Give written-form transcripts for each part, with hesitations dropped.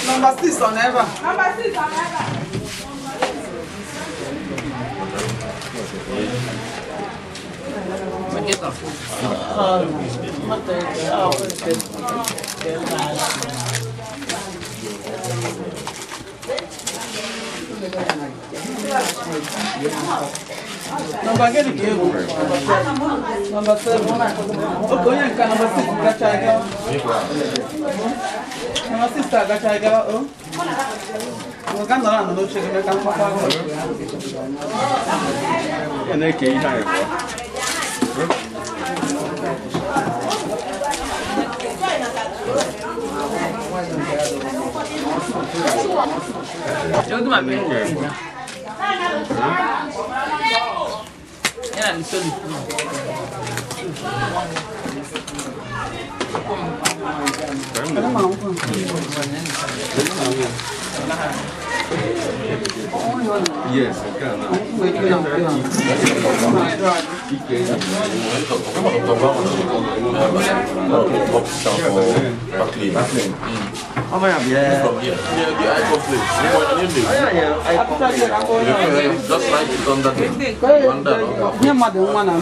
Number 6 on ever. Number 6 on ever. Number gịnị ka egwu? Number 7. Oke onye nke number 6 gacha agawa. Number 6 agacha agawa o. Ọ ga nọrọ anọ n'oche gị mee ka mkpakọ ahụ. Ya na-eke ihe anyị bụ. Yes, nke a na. Just write it under there. Under, no? Nye mmadụ nwa na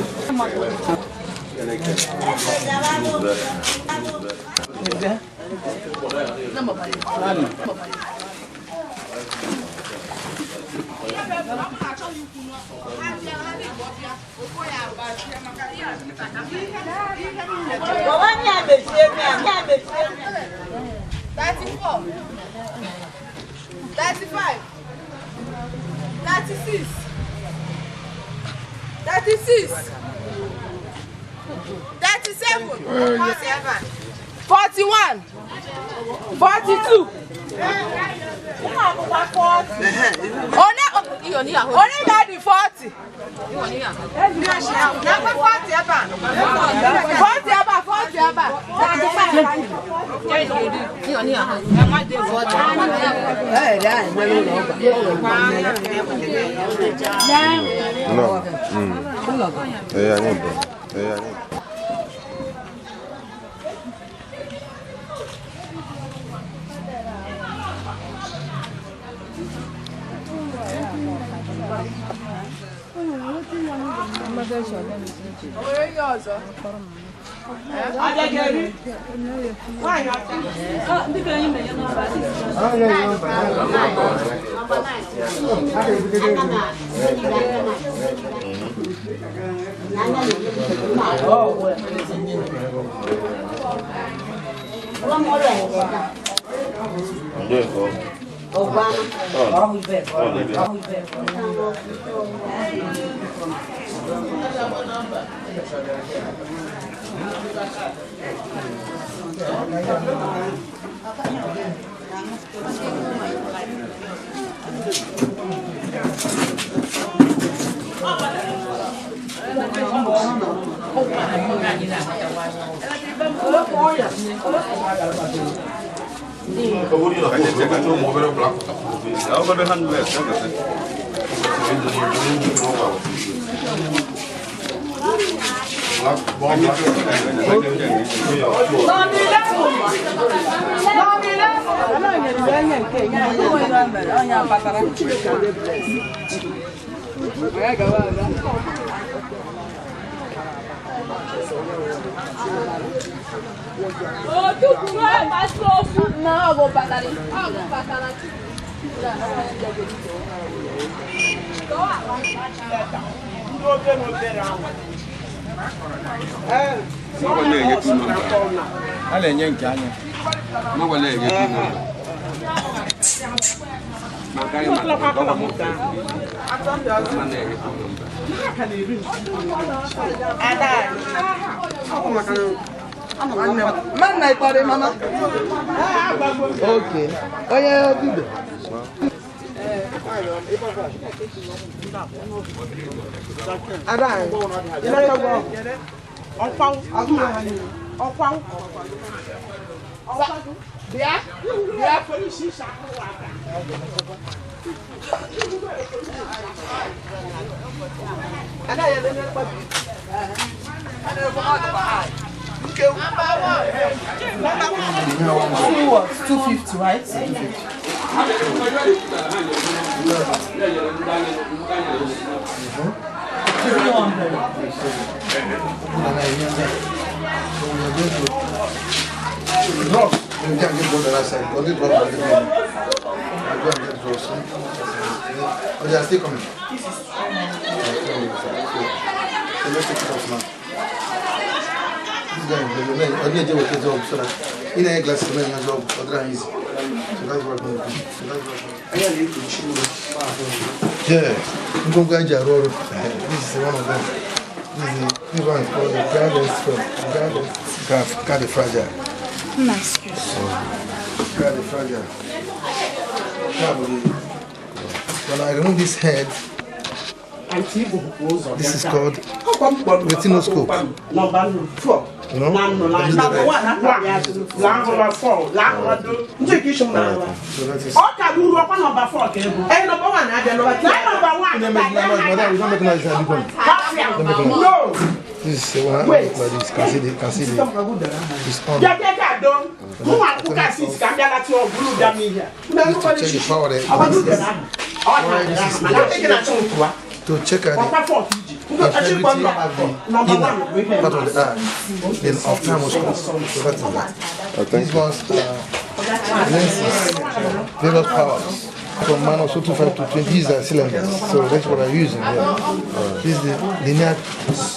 Thirty-four, 35, 36, 36, 37, 41, 42. Only got the 40. Number 40 eba. 40 eba, 40 eba. 35. No. Yeah, I need that. Yeah, I need. Okay. Onye bido. Two what? 250, right? 250. 300. You can get gold on that side. Only drop on the I go and get drops. Oh, they are still coming. So let's take it off now. This guy, I need to work his job so that in a glass, man, job, other easy. So that's what I'm going to do. So that's what I'm going to do. Yeah, I'm going to This is one of them. This one is called the Garden Garden Fragile. Nice. Garden Fragile. When I remove this head, this is called retinoscope. You know? So that is. This is one like this. Can see the, it's on. This to check the power there. To check the integrity of the inner part of the eye, then ophthalmoscope. So that is that. These ones are lenses, various powers. From minus 225 to 20, these are cylinders. So that's what I'm using here. This is the linear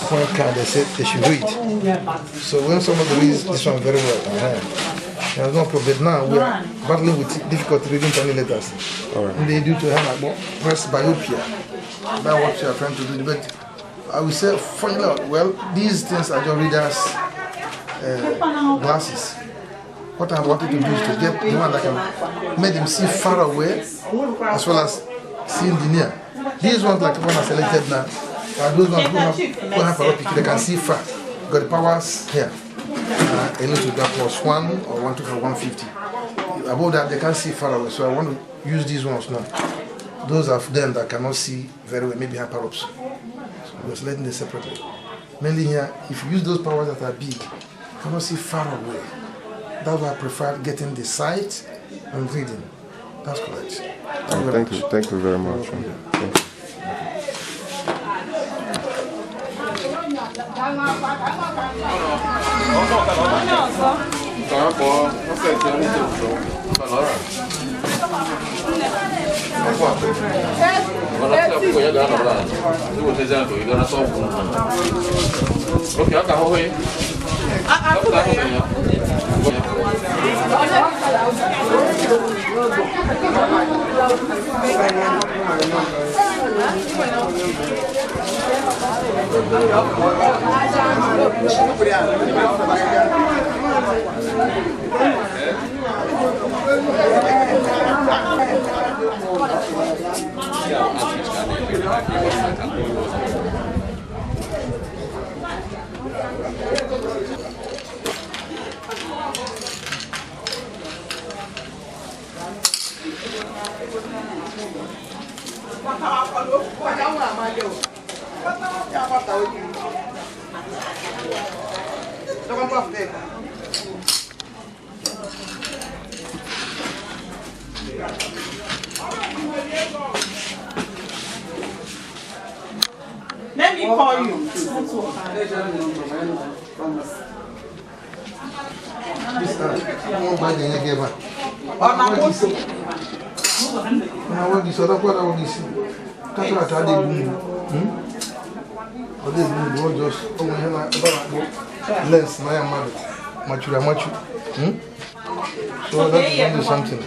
point card they said they should read. So when somebody reads this one very well, there's no problem. Now we are battling with difficulty reading tiny letters. And they do to have presbyopia. That's what you are trying to do. But I will say, finally, well, these things are just readers' glasses. What I wanted to do is to get the one that can make them see far away as well as seeing the near. These ones, like the one I selected now, are those ones who have pyropic, they can see far. Got the powers here. A little bit +1 or 1 to 150. Above that, they can't see far away. So I want to use these ones now. Those of them that cannot see very well, maybe have pyrops. So we're selecting them separately. Mainly here, if you use those powers that are big, you cannot see far away. That's why I prefer getting the sight and reading. That's correct. Thank you. Thank you very much. Thank you. Let me call you. Lens na ya mmadụ machuru amachu. So that is something.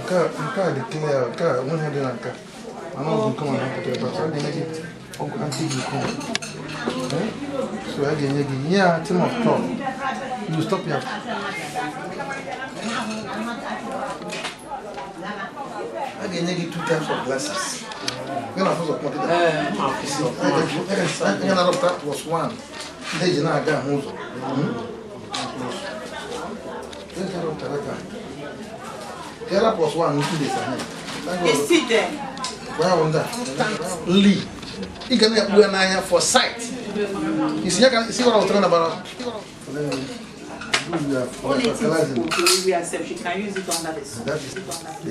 Nke a dị clear, nke a nweghị dị na nke a. I'm not going to come and help you. So I can yeah, team of talk. You stop here. I can give 2 types of glasses. When I was plus 1. They are not going to plus 1. It's still there. Lee. You can have an eye for sight. You see, see what I was talking about? Only she can use it under the sun. That is the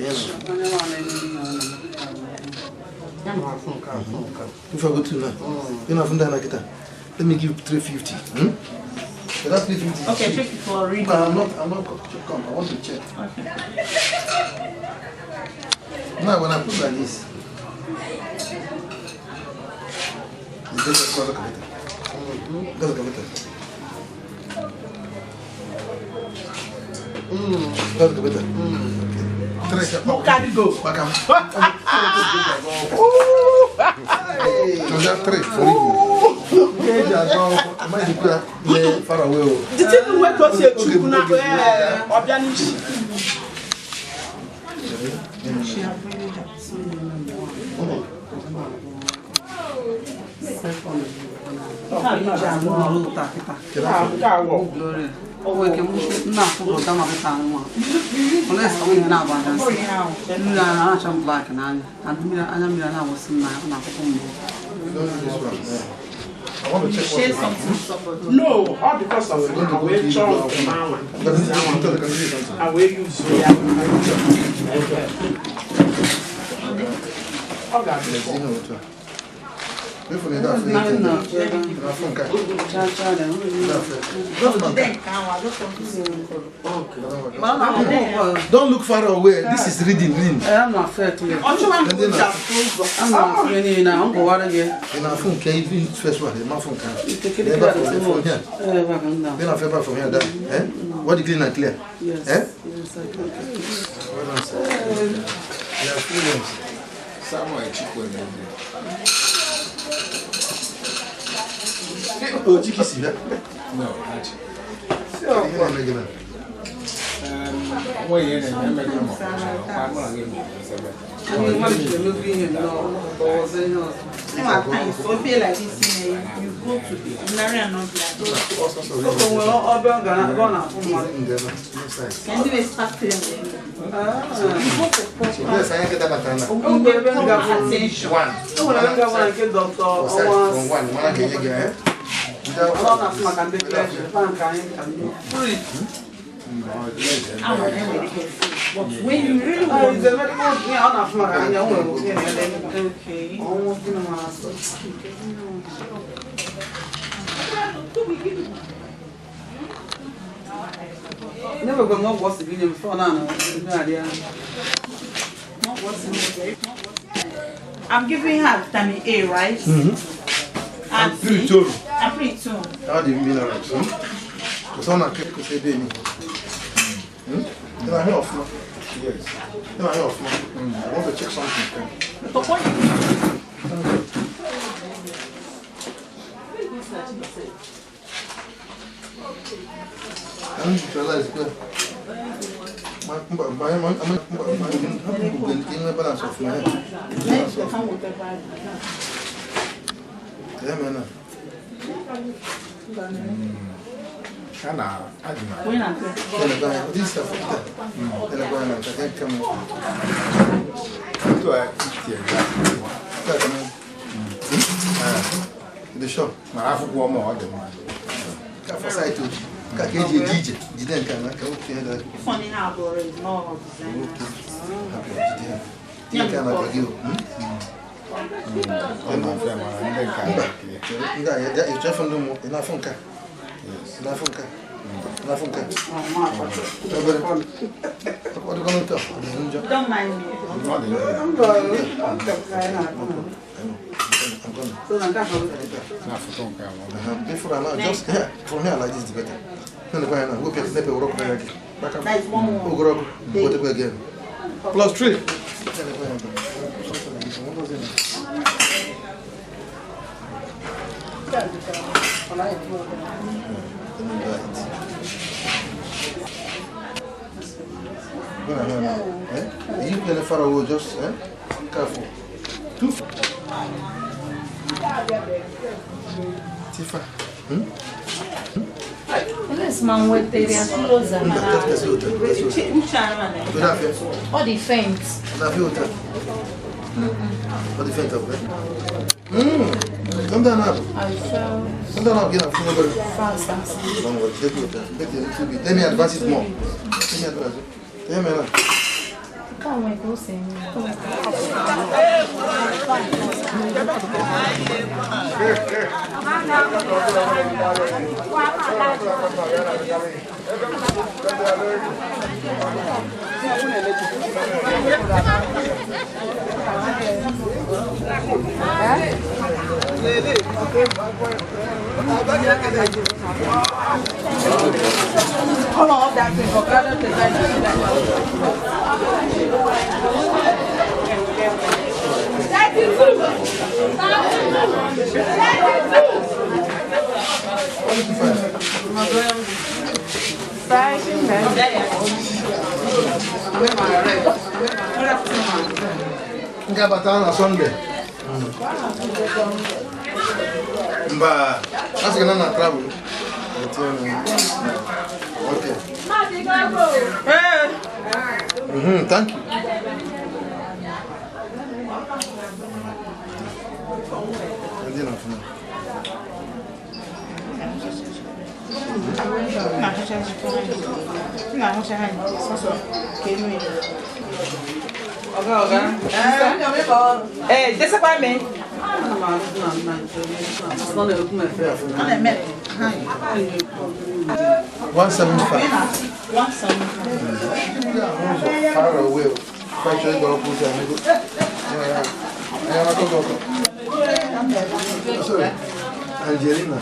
end. If I go to now, you know, from there, let me give 350. Hmm? So that's 350. Okay, check it for reading. I'm not come. I want to check. Okay. Now when I put like this, this is a No carry go. The thing wey go say chukwu na obianichi. I want to check what No, all because of I will charge the man. I will use it. Don't look far away. This is reading. I'm not fair to you. I'm not here. What clean and clear? Yes. Eh? Yes, I can. Well done, sir. Samuel Chikwe. Oh, Chikisi, yeah? No, not So feel like this, you go to the Mary and not Can do a start But when you really want to. Okay. Never go more was the before now. I'm giving her vitamin A, right? Mm-hmm. And pretty too. I'm pretty too. How do you minerals? Because I'm not going to say baby. Then I hear off now. Yes. Then I hear off now. I want to check something. I need to realize that I'm balance of my head. The shop. Funny how is more design. Don't mind me. Just from here like this is better. That's one more. Again. +3. You play far away, just careful. Two. Tifa. This man with the closer. All the faints. All the faints up there. Come down now. Come down now. Get up. Don't worry. Take it. Take it a little bit. Let me advance it more. Let me advance it. Let me now. Come on, go see. All of that thing for Ngabata na Sunday. Mba, that's gonna travel. Okay. Thank you. Hey, this is why me. 175. 175. Far away. Sorry, Angelina.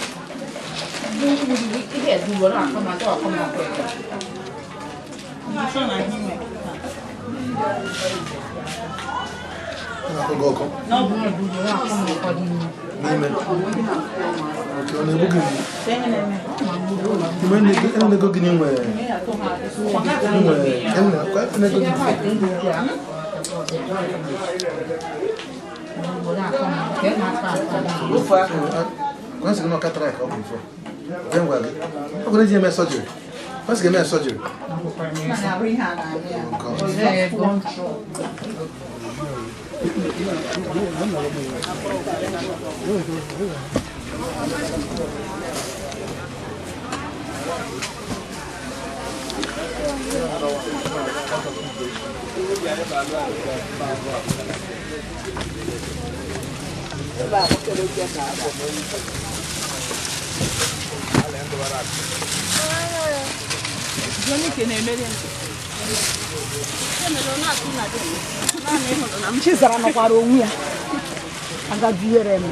Surgery. Chizara nọkwara onwe ya agabiere m.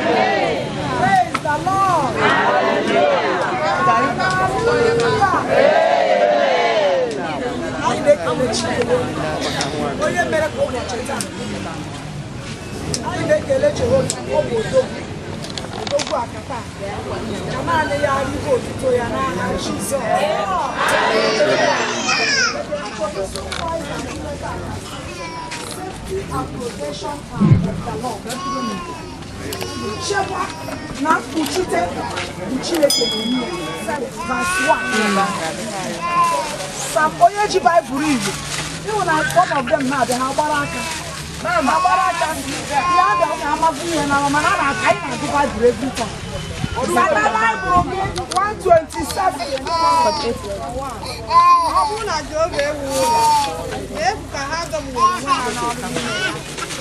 Praise the Lord. Hallelujah. Anyị na-ekele Chineke onye mere ka ụbọchị taa. Anyị na-ekele Jehova, ọ bụ odogwu odogwu akata ka naanị ya rigo otuto ya n'aha Jizọs. Safety and protection of the Lord. Nchekwa na mkpuchite Chineke na-enye. Verse 1. Sam onye ji Baịbụl Igbo, ịhụ na one of them na-abịa ha gbara aka. Ha gbara aka, ya abịa na amazi ihe na mana anyị na-agụ Baịbụl every time. Zata Baịbụl gị 127. Ọ bụrụ na Jehova ewu ụlọ, na-efu ka ha dọgburu onwe ha n'ọrụ n'ime ya,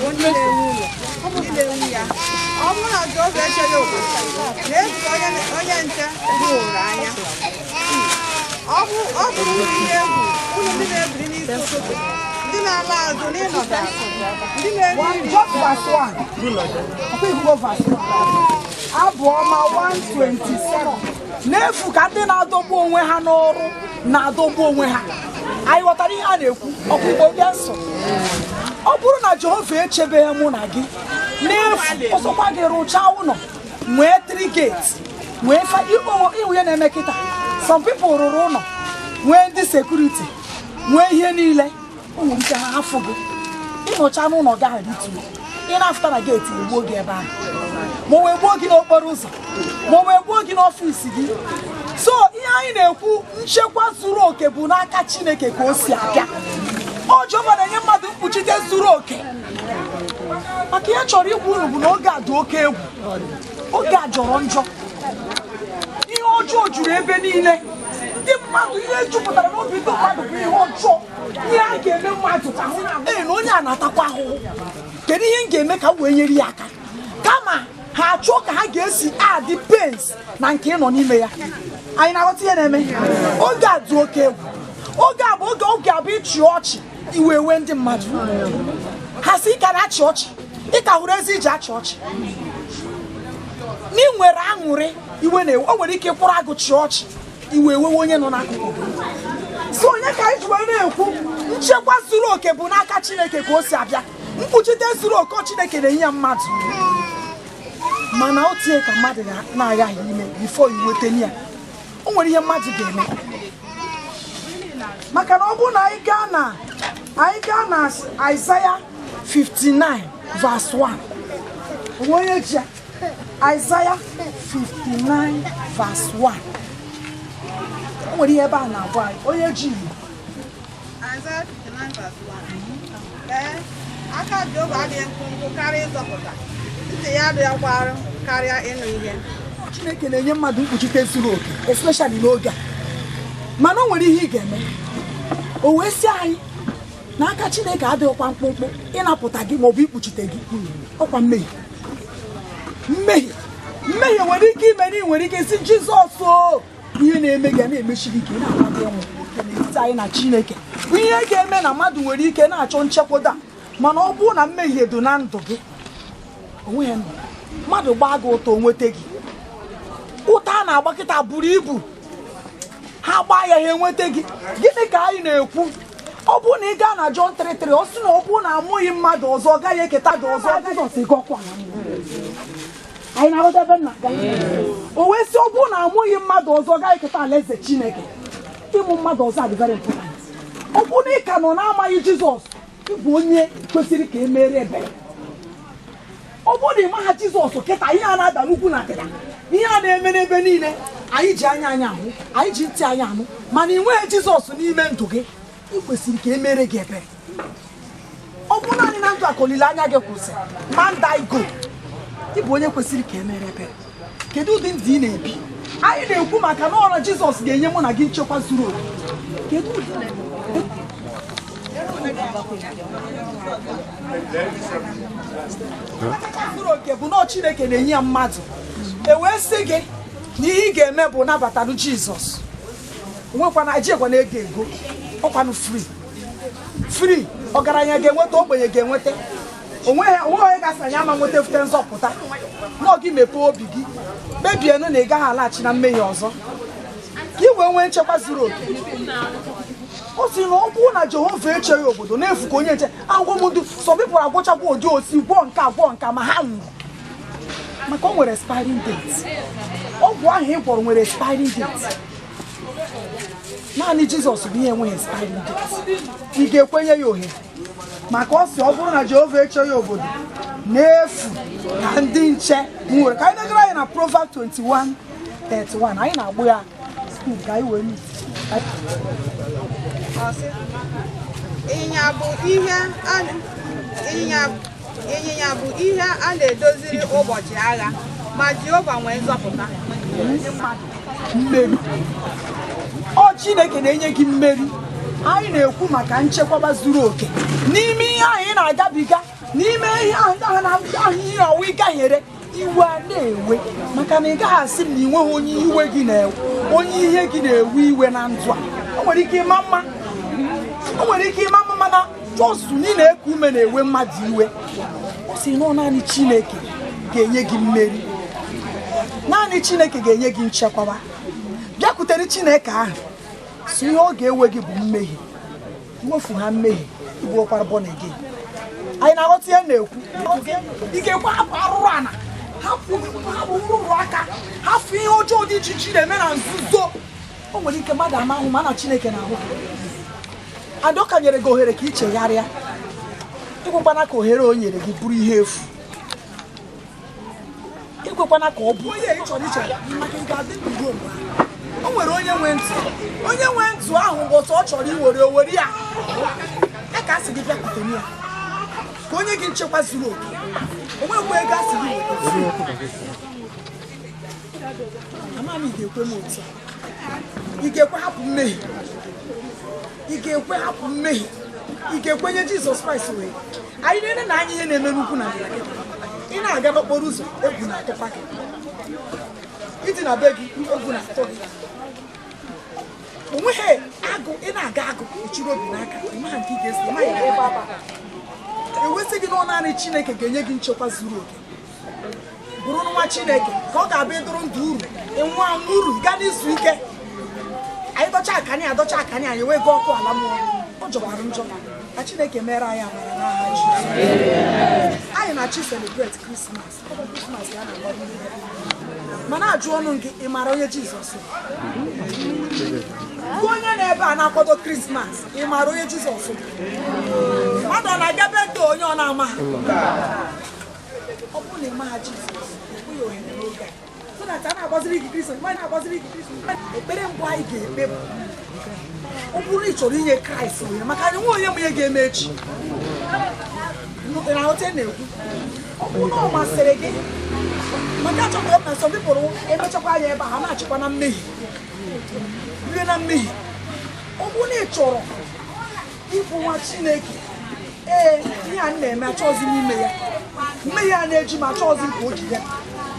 onye na-ewu ụlọ, ndị na-ewu ya. Ọ bụrụ na Jehova echeghị obodo, na-efu ka onye nche hụrụ anya. Ọ bụrụ unu ihe egwu, unu ndị na-ebili n'isi ụtụtụ, ndị na-ala azụ n'ịnọdụ ala, ndị na-eri nri. Just verse 1. Ọkwa verse 1. Abụ ọma 127. N'efu ka ndị na-adọgbu onwe ha n'ọrụ na-adọgbu onwe ha. Anyị ghọtara ihe a na-ekwu, ọkwa Igbo dị nsọ. Ọ bụrụ na Jehova echebeghị mụ na gị, n'efu ọsọkwa gị rụchaa ụlọ, nwee 3 gates, nwee ịhụ ihe na-eme kịta. Some people rụrụ ụlọ, nwee ndị sekuriti, nwee ihe niile, o nwere ike ha afụ gị. Ịnọcha n'ụlọ gị ahụ rituo, ị na-afụta na geeti egbuo gị ebe ahụ, ma o wee gbuo gị n'okporo ụzọ, ma o wee gbuo gị n'ọfịs gị. So ihe anyị na-ekwu, nchekwa zuru oke bụ n'aka Chineke ka o si abịa. Ọ Jehova na-enye mmadụ mkpuchite zuru oke. Maka ihe chọrọ ikwu unu bụ na oge a dị oke egwu, oge a jọrọ njọ, ihe ọjọọ juru ebe niile. Ndị mmadụ, ihe jupụtara n'obi ndị mmadụ bụ ihe ọjọọ, ihe a ga-eme mmadụ ka ahụ na na onye a na-atakwa ahụhụ. Kedu ihe m ga-eme ka m wee nyere ya aka? Kama ha achọọ ka ha ga-esi adị pains na nke ị nọ n'ime ya. Anyị na-aghọta ihe na-eme? Oge a dị oke egwu. Oge a bụ oge oge abụ ịchị ọchị iwe ewe ndị mmadụ. Ha si ị ka na-achị ọchị, ị ka hụrụ ezi iji achị ọchị. Na ị nwere aṅụrị iwe na-ewe, o nwere ike ịkwụrụ agụ chị ọchị iwe ewewe onye nọ n'akụkụ gị. So onye ka anyị ji wee na-ekwu, nchekwa zuru oke bụ n'aka Chineke ka o si abịa. Mkpuchite zuru oke Chineke na-enye ya mmadụ. Mana otu ihe ka mmadụ na-aghaghị ime before you nweta ya. O nwere ihe mmadụ ga-eme. Maka na ọ bụrụ na anyị gaa na Isaiah 59 verse 1. Onye ji ya? Isaiah 59 verse 1. O nwere ihe ebe a na-agwa anyị, onye ji Igbo. Isaiah 59 verse 1. Ee, aka Jehova adịghị mkpụmkpụ karịa ịzọpụta, ntị ya adịghịkwa arụ karịa ịnụ ihe. Chineke na-enye mmadụ mkpuchite zuru oke, especially n'oge a. Mana o nwere ihe ị ga-eme. O wee sị anyị na aka Chineke adịghịkwa mkpụmkpụ ịnapụta gị maọbụ ikpuchite gị. Ọkwa mmehie. Mmehie. Mmehie nwere ike ime na ị nwere ike si Jizọs o, ihe na-eme gị na-emechi gị ka ị na-akwado ịnwụ n'etiti anyị na Chineke. Bụ ihe ga-eme na mmadụ nwere ike na-achọ nchekwado a, mana ọ bụrụ na mmehie dị na ndụ gị, onweghị ndụ. Mmadụ gbaa gị ụtọ o nweta gị. Ụta a na-agba kịta buru ibu, ha gbaa ya ha enweta gị. Gịnị ka anyị na-ekwu? Ọ bụrụ na ị gaa na John 3:3, ọ sị na ọ bụrụ na amụghị mmadụ ọzọ, ọ gaghị eketa gị ọzọ. Jizọs ịgọkwa anyị na-aghọta ebe m na-aga. O wee sị ọ bụrụ na amụghị mmadụ ọzọ, ọ gaghị eketa alaeze Chineke. Ịmụ mmadụ ọzọ adị very important. Ọ bụrụ na ị ka nọ na-amaghị Jizọs, ị bụ onye kwesịrị ka e mere ebere. Ọ bụrụ na ị maha Jizọs kịta, ihe a na-ada n'ugwu na ndịda, ihe a na-eme n'ebe niile, anyị ji anya anyị ahụ, anyị ji ntị anyị anụ, mana ị nweghị Jizọs n'ime ndụ gị, ị kwesịrị ka e mere gị ebere. Ọ bụ naanị na ndụ a ka olileanya gị kwụsị, man die go, ị bụ onye kwesịrị ka e mere ebere. Kedu ụdị ndụ ị na-ebi? Anyị na-ekwu maka na ọra Jizọs ga-enye mụ na gị nchekwa zuru oke. Kedu ụdị zuru oke bụ na Chineke na-enye ya mmadụ. E wee sị gị na ihe ị ga-eme bụ nabatanụ Jizọs. Onwekwana ajiekwana ego ego, ọkwanụ free free. Ọgaranya ga-enweta, ogbenye ga-enweta, onweghị onye ga-asị anyị ama nweta fute nzọpụta. Nọọ gị mepee obi gị, kpebienụ na ị gaghị alaghachi na mmehie ọzọ, ka ị wee nwee nchekwa zuru oke. O si na ọ bụrụ na Jehova echeghị obodo, na-efu ka onye nche. Agwọ m ndụ some people agwọchakwa ụdị osi gwọ nke agwọ nka, ma ha nwụrụ maka o nwere expiring date. Ọgwụ ahụ ị gwọrọ nwere expiring date. Naanị Jizọs bụ ihe enweghị expiring date. Ị ga-ekwenye ya ohere? Maka ọ sị ọ bụrụ na Jehova echeghị obodo, n'efu ka ndị nche nwere. Ka anyị negara anyị na Proverbs 21:31, anyị na-agbụ ya speed ka anyị wee meet. Ọ sị, ịnyịnya bụ ihe a ịnyịnya ịnyịnya bụ ihe a na-edoziri ụbọchị agha, ma Jehova nwee nzọpụta. Mmeri, ọ Chineke na-enye gị mmeri. Anyị na-ekwu maka nchekwaba zuru oke n'ime ihe ahụ ị na-agabiga, n'ime ihe ahụ ndị ahụ na ahụ ihe ọwụ ịgaghere iwe a na-ewe, maka na ị gaghị asị m na ị nweghị onye iwe gị na-ewe, onye ihe gị na-ewe iwe na ndụ a. O nwere ike ịma mma, o nwere ike ịma mma, mana just na ị na-eku ume na-ewe mmadụ iwe. Ọ sị na ọ naanị Chineke ga-enye gị mmeri, naanị Chineke ga-enye gị nchekwaba. Bịakwutere Chineke ahụ, si ihe ọ ga-ewe gị bụ mmehie, iwefu ha mmehie, igbuokwara born again. Anyị na-aghọta ihe na-ekwu? Ị ga-ekwe hapụ arụrụ ana, hapụ hapụ nrụrụ aka, hapụ ihe ọjọọ dị iche iche ị na-eme na nzuzo? O nwere ike mmadụ ama ahụ, mana Chineke na-ahụ. Adọka nyere gị ohere ka ị chegharịa. Ekwekwana ka ohere o nyere gị bụrụ ihe efu. Ekwekwana ka ọ bụ onye ị chọrọ iche, maka ị ga-adị ndụ ruo mgbe ahụ. O nwere onye nwe ntụ, onye nwe ntụ ahụ bụ otu ọ chọrọ iwere o were ya. Ya ka a sị gị bịakwute ya ka onye gị nchekwa zuru oke. O nwekwa ego a sị gị weta. Ama m ị ga-ekwe m otu a. Ị ga-ekwe hapụ mmehie? Ị ga-ekwe hapụ mmehie? Ị ga-ekwenye Jizọs Kraịst? Wee anyị na-ene na anya ihe na-eme n'ukwu na ndịda kịta. Ị na-aga n'okporo ụzọ, egwu na-atụkwa gị. Ịdị na be gị, egwu na-atụ gị. Onweghị agụ ị na-aga, agụ echiri obi n'aka. Ịmaha nke ị ga-esi, ịmaghị ebe aba ewesị gị na naanị Chineke ga-enye gị nchekwa zuru oke. Bụrụ nwa Chineke ka ọ ga-abụ ịdụrụ ndụ uru, ịnwụ anwụ uru gaa n'izu ike. Anyị dọcha akanyị, adọcha akanyị, anyị wee gaa ọkụ ala mmụọ. Ọ jọkwara njọ. Ka Chineke mere anyị amara n'aha Jizọs. Anyị na-achị celebrate Christmas. Ọ bụ Christmas ya na-agba n'ihe, mana ajụ ọnụ gị, ị maara onye Jizọs bụ? Gị onye na-ebe a na-akwado Christmas, ị maara onye Jizọs bụ? Mmadụ ọ na-aga be ndị onye ọ na-ama ha? Ọ bụrụ na ị maha Jizọs, ekwe ya ohere n'oge a, so that a na-agbaziri gị Christmas, mmadụ na-agbaziri gị Christmas. Ekpere mbụ anyị ga-ekpe bụ, ọ bụrụ na ị chọrọ inye Kraịst ohere, maka anyị nwe onye ma ihe ga-eme echi. Ị na-aghọta ihe na-ekwu? Ọ bụrụ na ọ masịrị gị, maka achọpụtara m na some people emechakwa ya ebe a, ha na-achịkwa na mmehie, rie na mmehie. Ọ bụrụ na ị chọrọ ịbụ nwa Chineke, ee, ihe a m na-eme achọghịzi m ime ya, mmehie a na-eji m achọghịzi m ka o jide,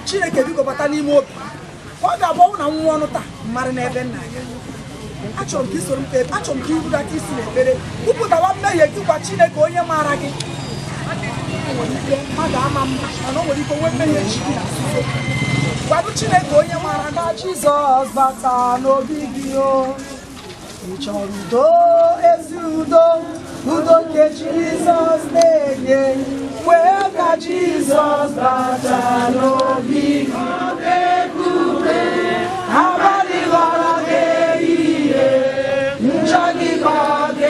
Chineke biko bata n'ime obi, ka ọ ga-abụ ọnwụ na nwa ọnụ taa mmadụ n'ebe nna ya. Achọrọ m ka ị soro m kpee. Achọrọ m ka ị rudata isi n'ekpere, kwupụtawa mmehie gị, gwa Chineke onye maara gị. O nwere ike mmadụ ama mma, mana o nwere ike onwe mmehie ji gị na nzuzo. Gwadụ Chineke onye maara na Jizọs bata n'obi gị. O ị chọrọ udo, ezi udo, udo nke Jizọs na-enye, kwee ka Jizọs bata n'obi gị. Abalị ghọrọ gị ehihie, njọ gị ka ọ ga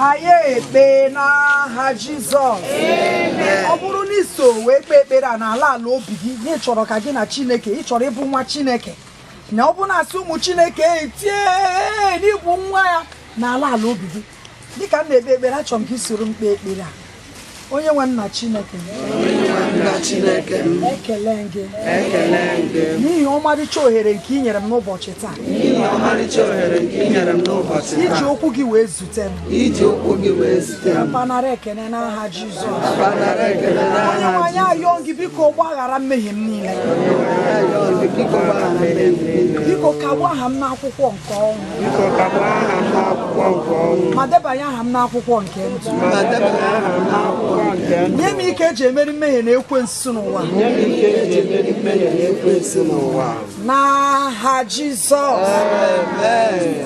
Anyị ekpe n'aha Jizọs. Ọ bụrụ na iso wee kpee ekpere a n'ala ala obi gị, na ị chọrọ ka gị na Chineke, ị chọrọ ịbụ nwa Chineke, na ọ bụ na asị ụmụ Chineke etie n'ịbụ nwa ya n'ala ala obi gị, dịka m na-ekpe ekpere, achọrọ m ka ị soro m kpee ekpere a. Onye nwe m na Chineke m, ekele gị n'ihi ọmarịcha ohere nke ị nyere m n'ụbọchị taa, iji okwu gị wee zute m. Papa, nara ekene n'aha Jizọs. Onye nwe anyị, ayọọ gị, biko gbaghara mmehie m niile. Biko kagbuo aha m n'akwụkwọ nke ọnwụ ma debanye aha m n'akwụkwọ nke ndụ. Nye m ike eji emeri mmehie na ekwensu n'ụwa n'aha Jizọs.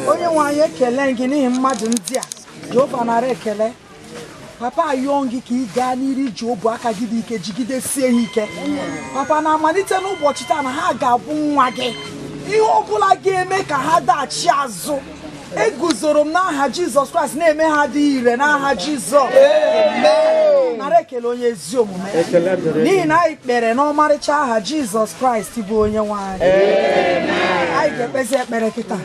Onye nwe anyị, ekele gị n'ihi mmadụ ndị a. Jehova, nara ekele. Papa, ayọọ gị ka ị gaa n'iru iji obu aka gị dị ike jigidesie ha ike. Papa, na-amalite n'ụbọchị taa na ha ga-abụ nwa gị. Ihe ọbụla ga-eme ka ha daghachi azụ, eguzoro m n'aha Jizọs Kraịst na-eme ha dị ire n'aha Jizọs. Nara ekele, onye ezi omume, n'ihi na anyị kpere n'ọmarịcha aha Jizọs Kraịst bụ onye nwe anyị. Anyị ga-ekpezi ekpere kịta.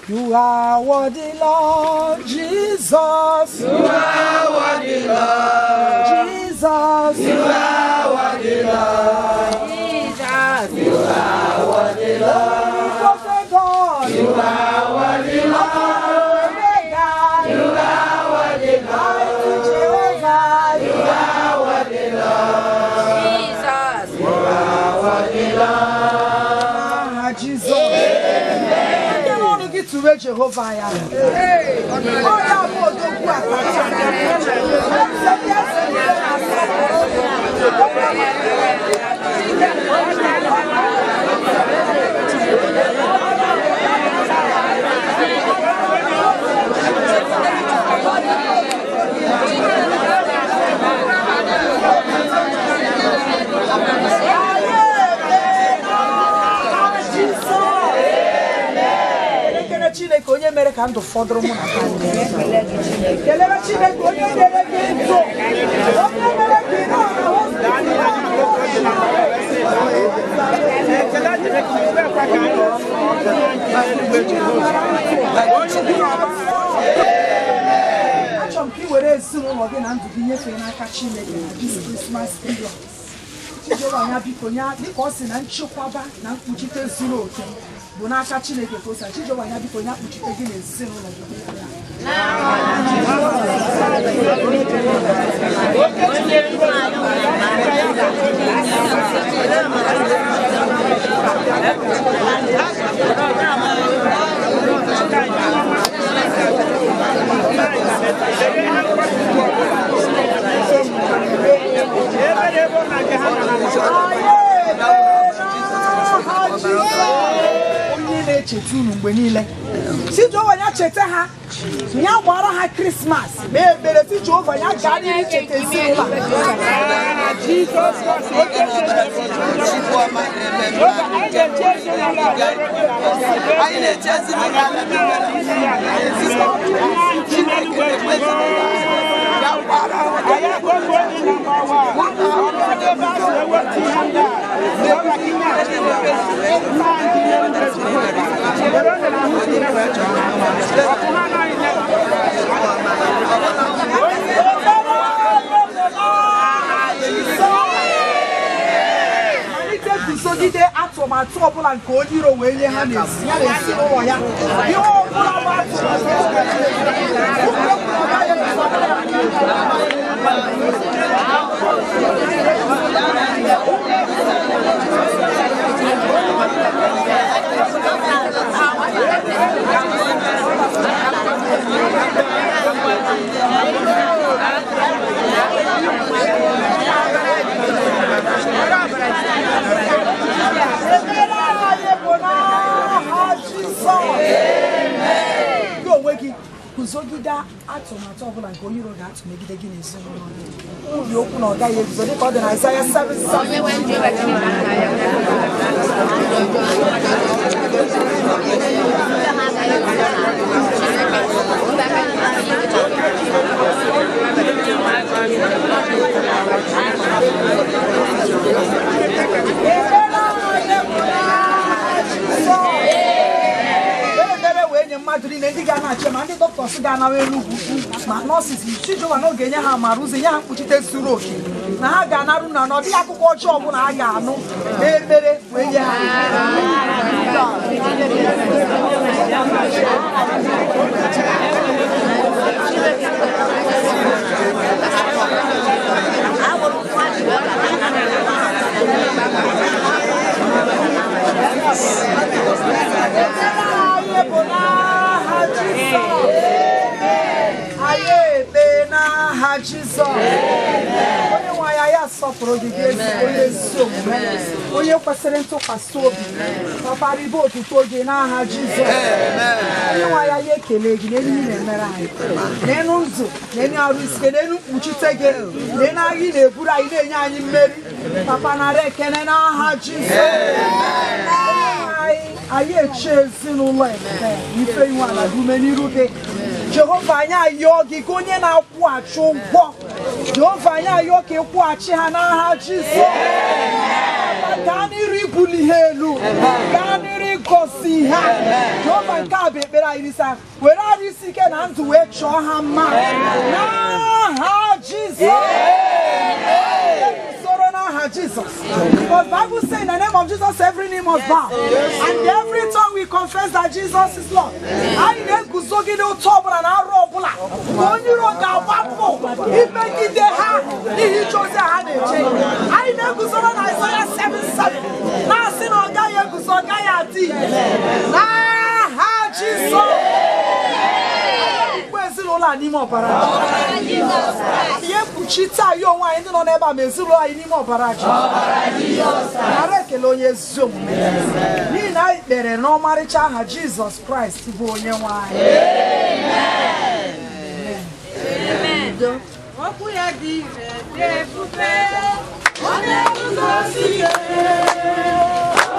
You are worthy, Lord Jesus. You are worthy, Lord. Jesus. You are worthy, Lord. Jesus. You are worthy, Lord. Prophet God. You are worthy, Lord. Omega. You are worthy, Lord. Mighty Jehovah. You are worthy, Lord. Jesus. You are worthy, Lord. Aha Jizọs. Ndị ọrụ gị tụwe Jehova ya. Ọ ya bụ odogwu akacha. Eze ndị eze niile na-asọpụrụ. Kelekere Chineke onye mere ka ndụ fọdụrụ mụ na gị. Kelere Chineke onye nyere gị ndụ, onye mere ka ị nọ na hospital. Achọrọ m ka ị were ezinụlọ gị na ndụ gị nyefee n'aka Chineke na this Christmas period. Chijioba ya, biko ya, dịka ọ sị na nchekwaba na mkpuchite zuru oke bụ n'aka Chineke ka o si. Chijioba ya, biko ya kpuchite gị na ezinụlọ gị. Onye na-echeta unu mgbe niile, si Jehova ya cheta ha, ya gbara ha Krismas mee ekpere. Si Jehova ya gaa n'ihu icheta ezinụlọ a. Anyị na-eche ezinụlọ a Chineke na-ekwe ezinụlọ ya gbara ha. Malite guzogide atụmatụ ọbụla nke onye iro wee nye ha n'ezi ya na ezinụlọ ya. Ihe ọbụla bụ atụmatụ Ekpere anyị bụ n'aha Jizọs. Gị onwe gị guzogide atụmatụ ọbụla nke onye iro ga-atụ megide gị na ezinụlọ gị. Kwubi okwu na ọ gaghị eguzo, dịka ọ dị na Aịzaya 7:7. na-achị ma ndị doctors ga-anawa Enugwu ma nurses, chi Jehova na ọ ga-enye ha amara ụzọ, nye ha mkpuchite zuru oke, na ha ga-anarụ na ọ dịghị akụkọ ọjọọ ọbụla ha ga-anụ n'ekpere wee nye ha. Anyị bụ n'aha Jizọs. Anyị ekpe n'aha Jizọs. Onye nwe anyị, anyị asọpụrụ gị, gị ezigbo onye ezi omume, onye kwesịrị ntụkwasị obi. Papa, ribe otuto gị n'aha Jizọs. Onye nwe anyị, anyị ekele gị n'elu ihe na-emere anyị, n'elu ndụ, n'elu arụ isi, n'elu mkpuchite gị, n'elu agha ị na-eburu anyị, na-enye anyị mmeri. Papa, nara ekele n'aha Jizọs. Anyị eche ezinụlọ Ebube ife iwe ala dị ume n'iru gị. Jehova, anyị ayọọ gị ka onye na-akwụghachi ụgwọ. Jehova, anyị ayọọ ka ịkwụghachi ha n'aha Jizọs. Gaa n'iru ibuli ha elu, gaa n'iru ịgọzi ha. Jehova, nke a bụ ekpere anyị n'isi ha. Were arụ isi ike na ndụ wee chọọ ha mma n'aha Jizọs. Soro n'aha Jesus. But Bible says in the name of Jesus every knee must bow, and every tongue we confess that Jesus is Lord. Anyị na-eguzogide ụtọ ọbụla na arụ ọbụla ka onye iro ga-agbapụ imegide ha n'ihi ije ozi a ha na-eche. Anyị na-eguzoro na Isaiah 7:7 na-asị na ọ gaghị eguzo, ọ gaghị adị n'aha Jizọs. Ikpe ezinụlọ a n'ime ọbara Jizọs. Ihe mkpuchite anyị onwe anyị ndị nọ n'ebe a ma ezinụlọ anyị n'ime ọbara Jizọs. Nara ekele, onye ezi omume, n'ihi na anyị kpere n'ọmarịcha aha Jizọs Kraịst bụ onye nwe anyị. Okwu ya dị ire, dị ebube, ọ na-eguzosi ike.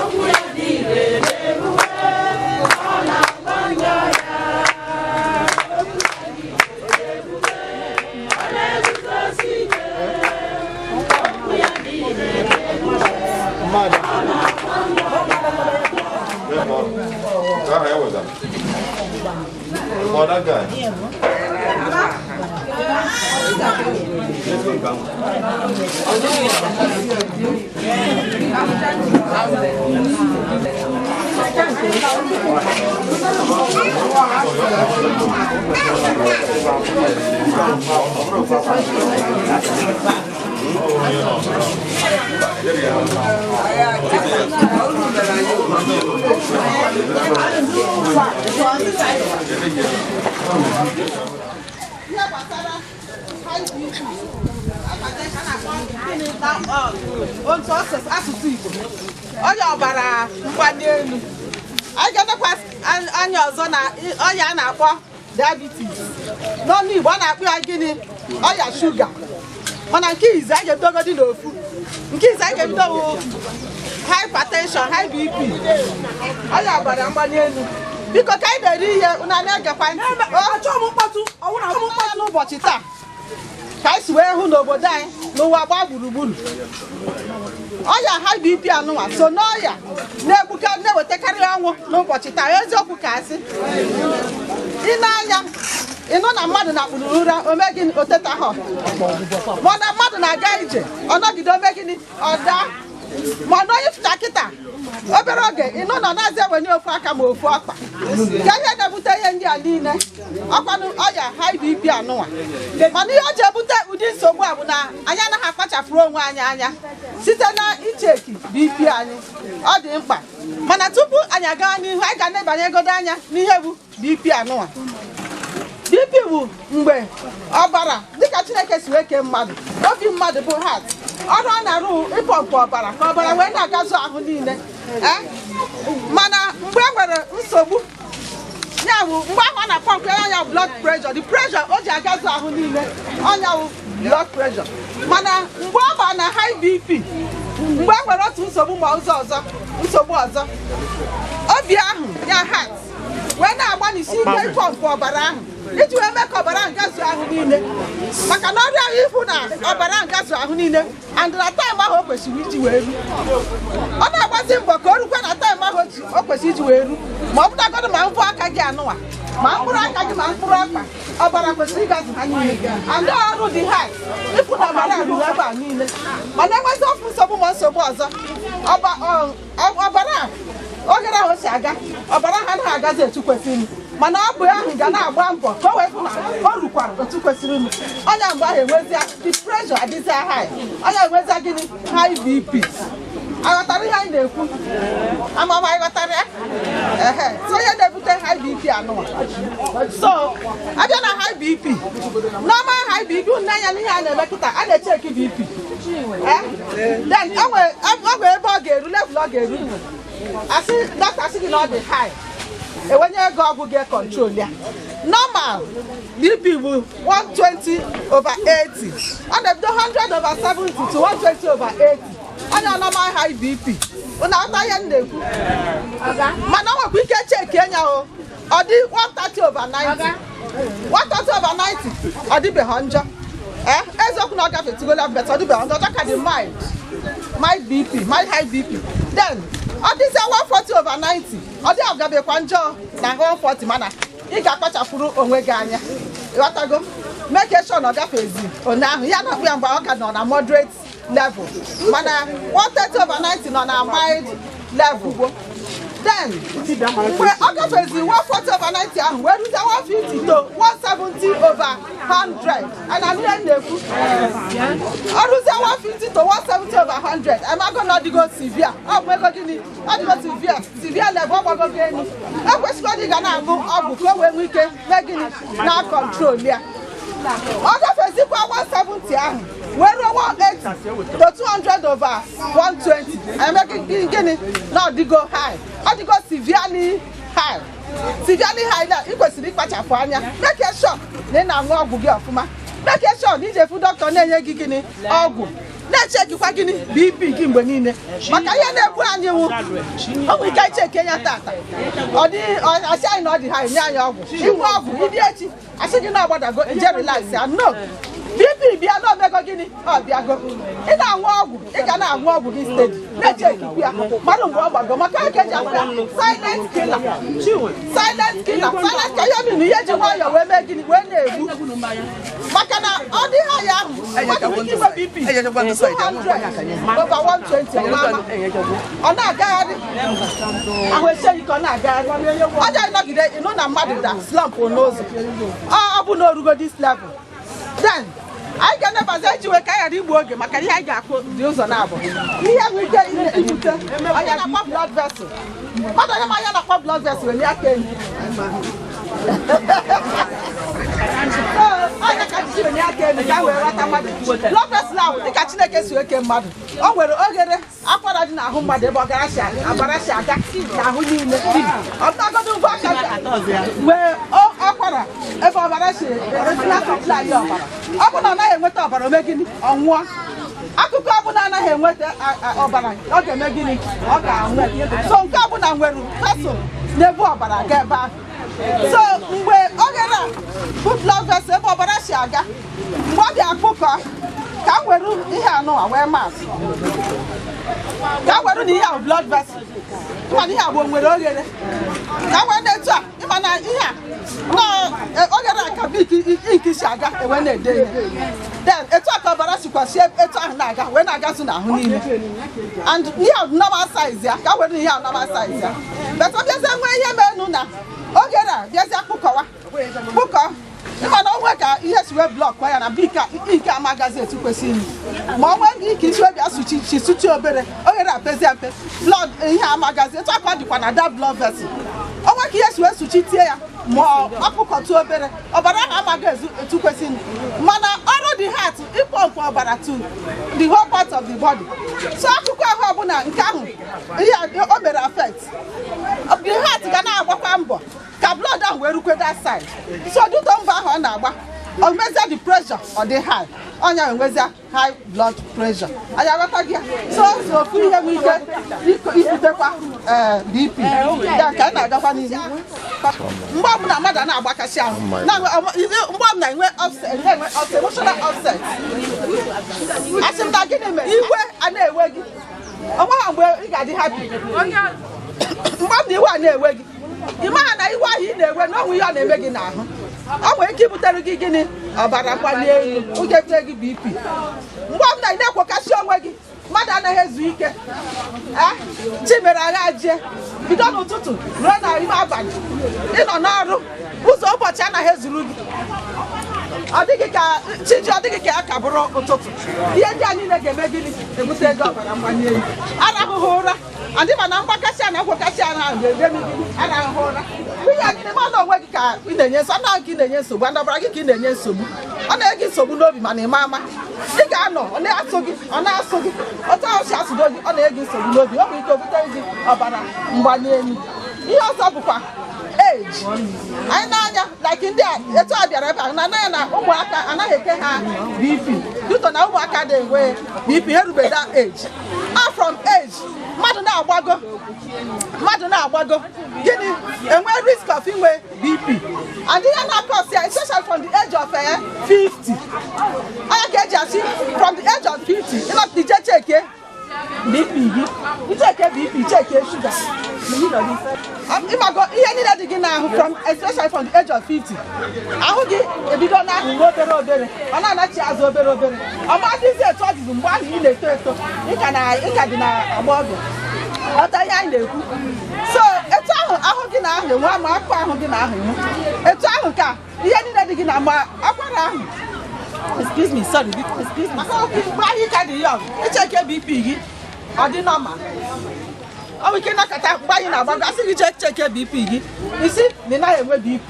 Okwu ya dị ire, dị ebube, ọ na-agba njọ ya. Okwu ya dị ire, dị ebube, ọ na-eguzosi ike. Okwu ya dị ire, dị ebube, ọ na-agba njọ ya. Aha ya weza. For that guy. Ihe gbasara high BP, hypertension, a na-akpọ gịnị na otu asụsụ Igbo, ọrịa ọbara mgbali elu. Anyị ga-edekwa anya ọzọ na ọrịa a na-akpọ diabetes. N'ọnụ Igbo, a na-akpọ ya gịnị? Ọrịa shuga. Mana nke izi anyị ga-ebidogodi n'ofu. Nke izi anyị ga-ebido bụ hypertension, high BP, ọrịa ọbara mgbali elu. Biko, ka anyị na-eri ihe, unu na-egekwa ntị. Achọghị m mkpatụ ọwụna. Achọghị m mkpatụ n'ụbọchị taa. Ka anyị si wee hụ n'obodo anyị, n'ụwa gbaa gburugburu, ọrịa high BP anụnwa so n'ọrịa na-egbuka, na-ewetakarị ọnwụ n'ụbọchị taa. Eziokwu ka asị ị na-anya ịnụ na mmadụ na-akpụrụ ụra, ome gịnị? Oteta ha. Ma na mmadụ na-aga ije, ọ nọgide, ome gịnị? Ọ daa. Ma na onye fụta kịta obere oge, ịnụ na ọ na-azị enwenye ofu aka ma ofu ọkpa. Ka ihe na-ebute ihe ndị a niile, ọkwanụ ọrịa high BP anụnwa. Mana ihe o ji ebute ụdị nsogbu a bụ na anyị anaghị akpachapụrụ onwe anyị anya site na icheki BP anyị. Ọ dị mkpa, mana tupu anyị agawa n'ihu, anyị ga-anebanye egodo anya n'ihe bụ BP anụnwa. BP bụ mgbe ọbara, dịka Chineke si wee kee mmadụ, obi mmadụ bụ heart, ọrụ ọ na-arụ ịpọmpụ ọbara ka ọbara wee na-agazu ahụ niile. Mana mgbe e nwere nsogbu, ya bụ mgbe ahụ ọ na-apọmpụ ya, ya blood pressure, the pressure o ji agazu ahụ niile, ọnya bụ blood pressure. Mana mgbe ọ ba na high BP, mgbe e nwere otu nsogbu ma ụzọ ọzọ, nsogbu ọzọ, obi ahụ, ya heart Wee na-agbanisi ike ịpọmpụ ọbara ahụ iji wee mee ka ọbara ahụ gazuo ahụ niile, maka na ọrịa ahụ ịfụ na ọbara ahụ gazuo ahụ niile and na time ahụ o kwesịrị iji wee ru. Ọ na-agbazi mbọ ka o rukwe na time ahụ o kwesịrị iji wee ru, ma ọ bụtagodo ma mvọ aka gị anụwa, ma mkpụrụ aka gị, ma mkpụrụ ọkpa, ọbara kwesịrị ịgazu ha niile. And ọrụ dị high ịfụ na ọbara ruru ebe a niile. Mana enwezi ofu nsogbu ma nsogbu ọzọ, ọbara ogere ahụ si aga, ọbara ha anaghị agazi etu kwesịrị, mana ọ bụ ahụ ga na-agba mbọ ka o wee fụ na o rukwara otu kwesịrị. Ọnya mgbe ahụ enwezia the pressure adịzia high, ọnya enwezia gịnị? High BP. Aghọtara ihe anyị na-ekwu? Amama anyị ghọtara ya? Ehe. So ihe na-ebute high BP anụwa. So abịa na high BP, normal high BP, unu anya n'ihe a na-eme kịta, a na-echeki BP. Then o nwere ebe ọ ga-eru, level ọ ga-eru, asị dọkịta asị gị na ọ dị high, enwenye ego ọgwụ ga-econtrol ya. Normal BP bụ 120 over 80. Ọ na-ebido 100 over 70 to 120 over 80. Onye normal high BP. Unu aghọta ihe m na-ekwu? Mana ọ nwekwa ike cheki enya o, ọ dị 130 over 90. 130 over 90, ọ dịbeghị njọ. Ee, eziokwu na ọ gafetugola, but ọ dịbeghị njọ, ọ ka dị mild, mild BP, mild high BP. Then ọ dịzie 140 over 90, ọ dị agabekwa njọ na 140, mana ị ga-akpachapụrụ onwe gị anya, ịghọtago? Make sure na ọ gafezi one ahụ ya na-akpụ ya mgbe ọ ka nọ na moderate level, mana 130 over 90 nọ na mild level. Then mgbe ọ gafezi 140 over 90 ahụ wee ruzie 150 to 170 over 100, ana ihe m na-ekwu, ọ rụzie 150 to 170 over 100, amago na ọdịgo severe. Ọ bụ ego gịnị? Ọ dịgo severe, severe level. Ọ gbagogo elu, ekwesịghị ịdị ga na-aṅụ ọgwụ ka o wee nwee ike mee gịnị? Na control ya. Ọ gafezikwa 170 ahụ wee ruo 180 to 200 over 120, eme gịnị? Na ọdịgo high, ọ dịgo severely high. Severely high na ị kwesịrị ịkpachapụ anya, make sure na ị na-aṅụ ọgwụ gị ọfụma, make sure na ije fụ dọkịta na-enye gị gịnị? Ọgwụ. Na-echekikwa gịnị? BP gị mgbe niile, maka ihe na-egbu anyị wụ o nwere ike icheke ya tata, ọ dị asị anyị na ọ dị ha, nye anyị ọgwụ, ịṅụ ọgwụ, ịdị echi asị gị na ọgbadago, ije relax ya. No, BP bịa na omego gịnị? Ọ bịago. Ị na-aṅụ ọgwụ, ị ga na-aṅụ ọgwụ gị steady, na-echekikwu ya mmadụ mgbe ọ gbago, maka ka eji akpọ ya silent killer. Silent killer, silent killer, ihe minu ihe ji nwayọọ wee mee gịnị? Wee na-egbu, maka na ọ dị ha ya ahụ mmadụ nwere ike inwe BP 200 over 120, ọ na-agagharị, ahụ echeghị ka ọ na-agagharị, ọ dị nọgide ịnụ na mmadụ da slump n'ụzọ. Ọ bụ na orugo this level, then anyị ga-enebazi eji wee ka anyị ghara igbu oge, maka ihe anyị ga-akụ dị ụzọ na-abụ ihe nwere ike ibute onye na-akpọ blood vessel. Mmadụ onye ma anya na-akpọ blood vessel wenye aka enyi. Onye ka jiji wenye aka elu ka wee ghọta mmadụ. Blood vessel ahụ, dịka Chineke si eke mmadụ, o nwere oghere akwara dị n'ahụ mmadụ ebe ọbara si aga n'ahụ niile. Ọbụnagodo ugbo aka nwee akwara ebe ọbara si esi supply ọbara. Ọ bụ na ọ naghị enweta ọbara, ome gịnị? Ọ nwụọ. Akụkụ ọbụla anaghị enweta ọbara, ọ ga-eme gịnị? Ọ ga-anwụ. So nke ọbụla nwere vessel na-ebu ọbara aga ebe ahụ. So mgbe oghere a bụ blood vessel ebe ọbara si aga, mgbe ọ bịa kpụkọ, ka m were ihe anụwa wee maatụ, ka m were na ihe ahụ blood vessel, ịma na ihe a bụ nwere oghere, ka m wee na-etu a, ịma na ihe a na oghere a ka bik ink si aga ewe na-ede ihe. Then etu a ka ọbara sikwa si etu ahụ na-aga wee na-agazu n'ahụ niile. And ihe a normal size ya, ka were na ihe a normal size ya, but ọ bịazie nwee ihe menu na oghere a bịazie kpụkọwa kpụkọ, ịma na onwe ka ihe si wee block ya na bik ink amagazi etu kwesịrị, ma onwe ike isi wee bịa suchi suchi obere oghere a pezie mpe, blood ihe amagazi etu aka ọ dịkwa na that blood vessel. Onwe ka ihe si wee suchi tie ya, ma ọkpụkọtụ obere, ọbara ahụ amaghị ezu etu kwesịrị. Mana ọrụ dị heart ịpọmpụ ọbara to the whole part of the body. So akụkụ ahụ ọbụla nke ahụ ihe o mere affect, the heart ga na-agbakwa mbọ ka blood ahụ wee rukwe that side. So duto mbọ ahụ ọ na-agba O mezie the pressure ọ dị high, ọnya enwezia high blood pressure. Anyị aghọta gị ya? So so ofu ihe nwere ike ibutekwa BP ya ka anyị na-agakwa n'ihu. Mgbe ọbụla mmadụ na-agbakasị ahụ, mgbe ọbụla enwe upset, na-enwe upset, emotional upset, asị m na gịnị mere iwe a na-ewe gị? Onwe ha mgbe ị ga-adị happy. Mgbe ọbụla iwe a na-ewe gị, ị maha na iwe ahụ ị na-ewe na onwe ihe ọ na-eme gị n'ahụ. Ọ nwere ike ibutere gị gịnị? Ọbara mgbali elu, ọ ga-ebutere gị BP. Mgbe ọbụla ị na-ekwekasị onwe gị, mmadụ anaghị ezu ike. Chi mere agha jie bido n'ụtụtụ ruo na ime abalị, ịnọ n'ọrụ ụzọ ụbọchị anaghị ezuru gị, ọ dịghị ka chi ji, ọ dịghị ka ya ka bụrụ ụtụtụ. Ihe ndị a niile ga-eme gịnị? Ebute ego ọbara mgbali elu. Arahụghị ụra adị, ma na mgbakasị a na nkwekasị ahụ ahụ ga-eme gịnị? Arahụghị ụra. Ihe gịnị ma na onwe gị ka ị na-enye nsogbu, anaghị ka ị na-enye nsogbu, andọbara gị ka ị na-enye nsogbu. Ọ na-enye gị nsogbu n'obi, mana ịma ama ị ga-anọ, ọ na-asụ gị, ọ na-asụ gị otu ahụ si asụdo gị, ọ na-enye gị nsogbu n'obi. Ọ nwere ike obute gị ọbara mgbali elu. Ihe ọzọ bụkwa age. Anyị na-anya like ndị a etu a bịara ebe a na anaghị na ụmụaka anaghị eke ha BP due na ụmụaka dị enwe BP erube that age. A from age mmadụ na-agbago, mmadụ na-agbago gịnị, enwe risk of inwe BP. And ihe na-akọsi ya, especially from the age of 50, onye ka eji asị from the age of 50 ịnọtụ ije cheke BP gị, icheke BP, cheke shuga, ịmago ihe niile dị gị n'ahụ. From especially from the age of 50, ahụ gị ebido n'ahụ ruo obere obere, ọ na-anachi azụ obere obere, ọ madịzi etu ọ dịzi mgbe ahụ ị na-eto eto, ịka dị na agbọghọbịa. Ọta ihe anyị na-ekwu? So etu ahụ ahụ gị na ahụ enwe, ma akpa ahụ gị na ahụ enwe, etu ahụ ka ihe niile dị gị na ma akwara ahụ. Excuse me, sorry, excuse me. Maka mgbe ahụ ka dị young, icheke BP gị ọ dị normal. Ọ nwere ike ịnakọta mgbe anyị na-agbago, asị gị jee cheke BP gị, isi na ị naghị enwe BP.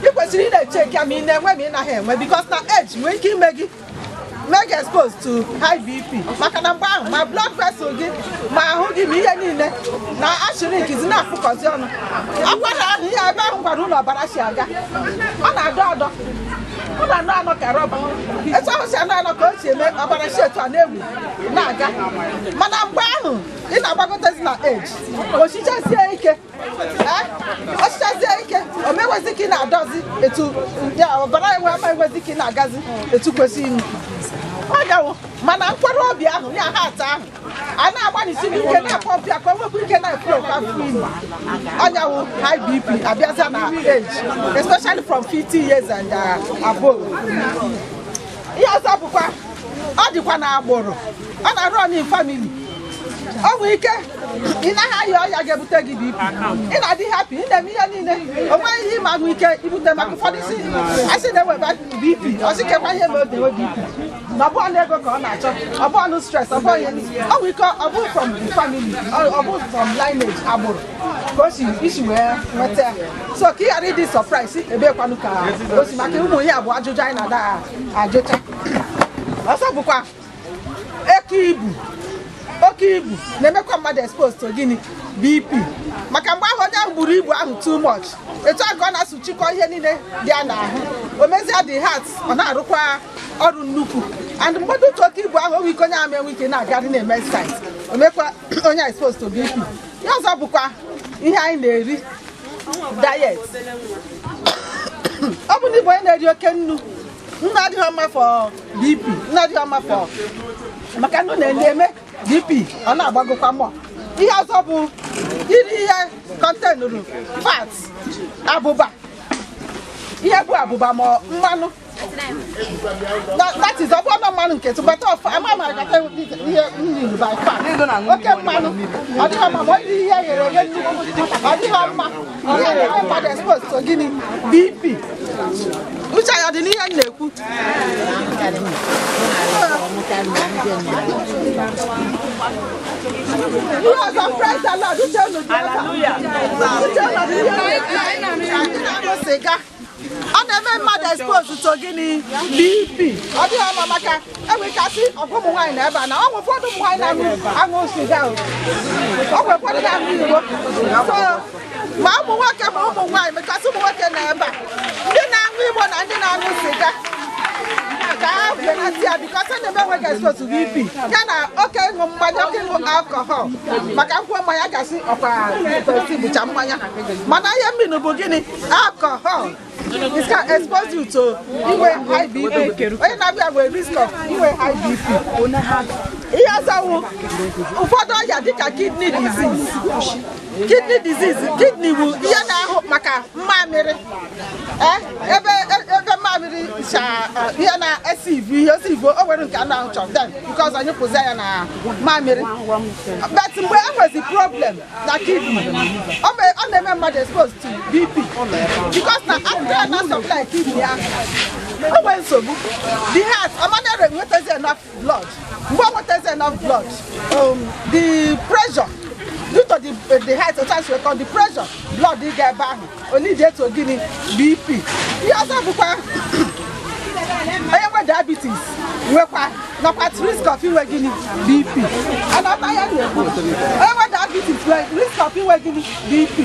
Ị kwesịrị ị na-echeke ma ị na-enwe ma ị naghị enwe, because na age nwere ike ime gị mee gị expose to high BP, maka na mgbe ahụ ma blood vessel gị ma ahụ gị ma ihe niile na ashịrị nkizi na-afụkọzi ọnụ. Akwara ahụ, ihe ebe ahụ gwara ụlọ ọbara si aga, ọ na-adọ adọ, ọ na-anọ anọ ka rọba. Etu ahụ si anọ anọ ka o si eme ọbara si etu a na-ewu na-aga. Mana mgbe ahụ ị na-agbagotezi na age, ochichazie ike, ochichazie ike, o mewezi ka ị na-adọzi etu ya ọbara enwe ama enwezi ka ị na-agazi etu kwesịrị ime ọ gawo. Mana nkwara obi ahụ ya heart ahụ a na-agbanisi ike na-apọmpụ ya ka o nwekwa ike na-eflo afọ ime. Ọnyawu high BP abịazia na age, especially from 50 years and above. Ihe ọzọ bụkwa ọ dịkwa na agbụrụ, ọ na-arụ in family. Ọ nwere ike ị naghị aya ọya ga-ebute gị BP, ị na-adị happy, ị na-eme ihe niile, o nweghị ihe ịma nwee ike ibute. Maka ụfọdụ si asị na-eweba BP, ọ sị kekwa ihe ma o dewe BP na ọ bụghị ego ka ọ na-achọ, ọ bụghị stress, ọ bụghị ihe. Ọ nwere ike ọ bụ from the family, ọ bụ from lineage, agbụrụ ka o si isi wee nweta ya. So ka ị ghara ịdị surprise ebekwanụ ka o si, maka ụmụ ihe abụọ ajụjụ anyị na-ada ajụcha. Ọzọ bụkwa eke ibu. Oke ibu na-emekwa mmadụ expose to gịnị? BP. Maka mgbe ahụ onye ahụ buru ibu ahụ too much, etu a ka ọ na-asụchikọ ihe niile dị ya n'ahụ, o mezie the heart ọ na-arụkwa ọrụ nnukwu. And mgbe ụtụ oke ibu ahụ, o nwere ike onye ahụ enwe ike na-agarị na-eme exercise, o mekwa onye expose to BP. Ihe ọzọ bụkwa ihe anyị na-eri, diet. Ọ bụ na ịbụ onye na-eri oke nnu, nnu adịghị mma for BP, nnu adịghị mma for, maka nnu na-eme BP ọ na-agbagokwa mmụọ. Ihe ọzọ bụ iri ihe containụrụ fat, abụba, ihe bụ abụba ma mmanụ. That is, ọ bụrụ na mmanụ nke tụbata ọfụ ama ma agata ihe nri by fat, oke mmanụ ọ dịghị mma. Ma ọ dị ihe ghere eghe nnukwu, ọ dịghị mma. Ihe na-eme mmadụ expose to gịnị? BP. Uche ya dị n'ihe m na-ekwu. Ihe ọzọ, praise the Lord. Uche unu dị ebe a. Uche unu dị ihe m na-ekwu. Sịga ọ na-eme mmadụ expose to gịnị? BP. Ọ dịghị mma, maka enwere ike asị ọgụ ụmụ nwaanyị na ebe a na ọ nwere ụfọdụ ụmụ nwaanyị na-aṅụ aṅụ sịga, o ọ nwere ụfọdụ na-aṅụ igbo. So ma ụmụ nwoke ma ụmụ nwaanyị, mekasị ụmụ nwoke na ebe a, ndị na-aṅụ igbo na ndị na-aṅụ sịga. ga-ebenata ya, because a na-eme enweghị expose to BP ya na oke ịṅụ mmanya, oke ịṅụ alcohol. Maka nkwụ mmanya gasị ọkwa pesi bụcha mmanya, mana ihe mmiri bụ gịnị? Alcohol. It can expose you to inwe high BP. Onye na-abịa nwere risk of inwe high BP. Ihe ọzọ wụ ụfọdụ ọrịa dịka kidney disease. Kidney disease, kidney bụ ihe na-ahụ maka mmamịrị. Ebe mmamịrị cha ihe na-esi ivu, ihe osi ivu, o nwere nke a na-ahụ chọ, then nke ọzọ nyụpụzi ya na mamịrị. But mgbe e nwezi problem na kidney, ọ na-eme mmadụ expose to BP, because na after na supply kidney ahụ o nwere nsogbu, the heart ọmana enwetazi enough blood. Mgbe o nwetazi enough blood, the pressure due to the heart, otu a si the pressure blood ịga ebe ahụ, onye eto gịnị? BP. Ihe ọzọ bụkwa onye nwe diabetes nwekwa nọkwa at risk of inwe gịnị? BP. Anọta ya na-ekwu, onye nwe diabetes nwe risk of inwe gịnị? BP.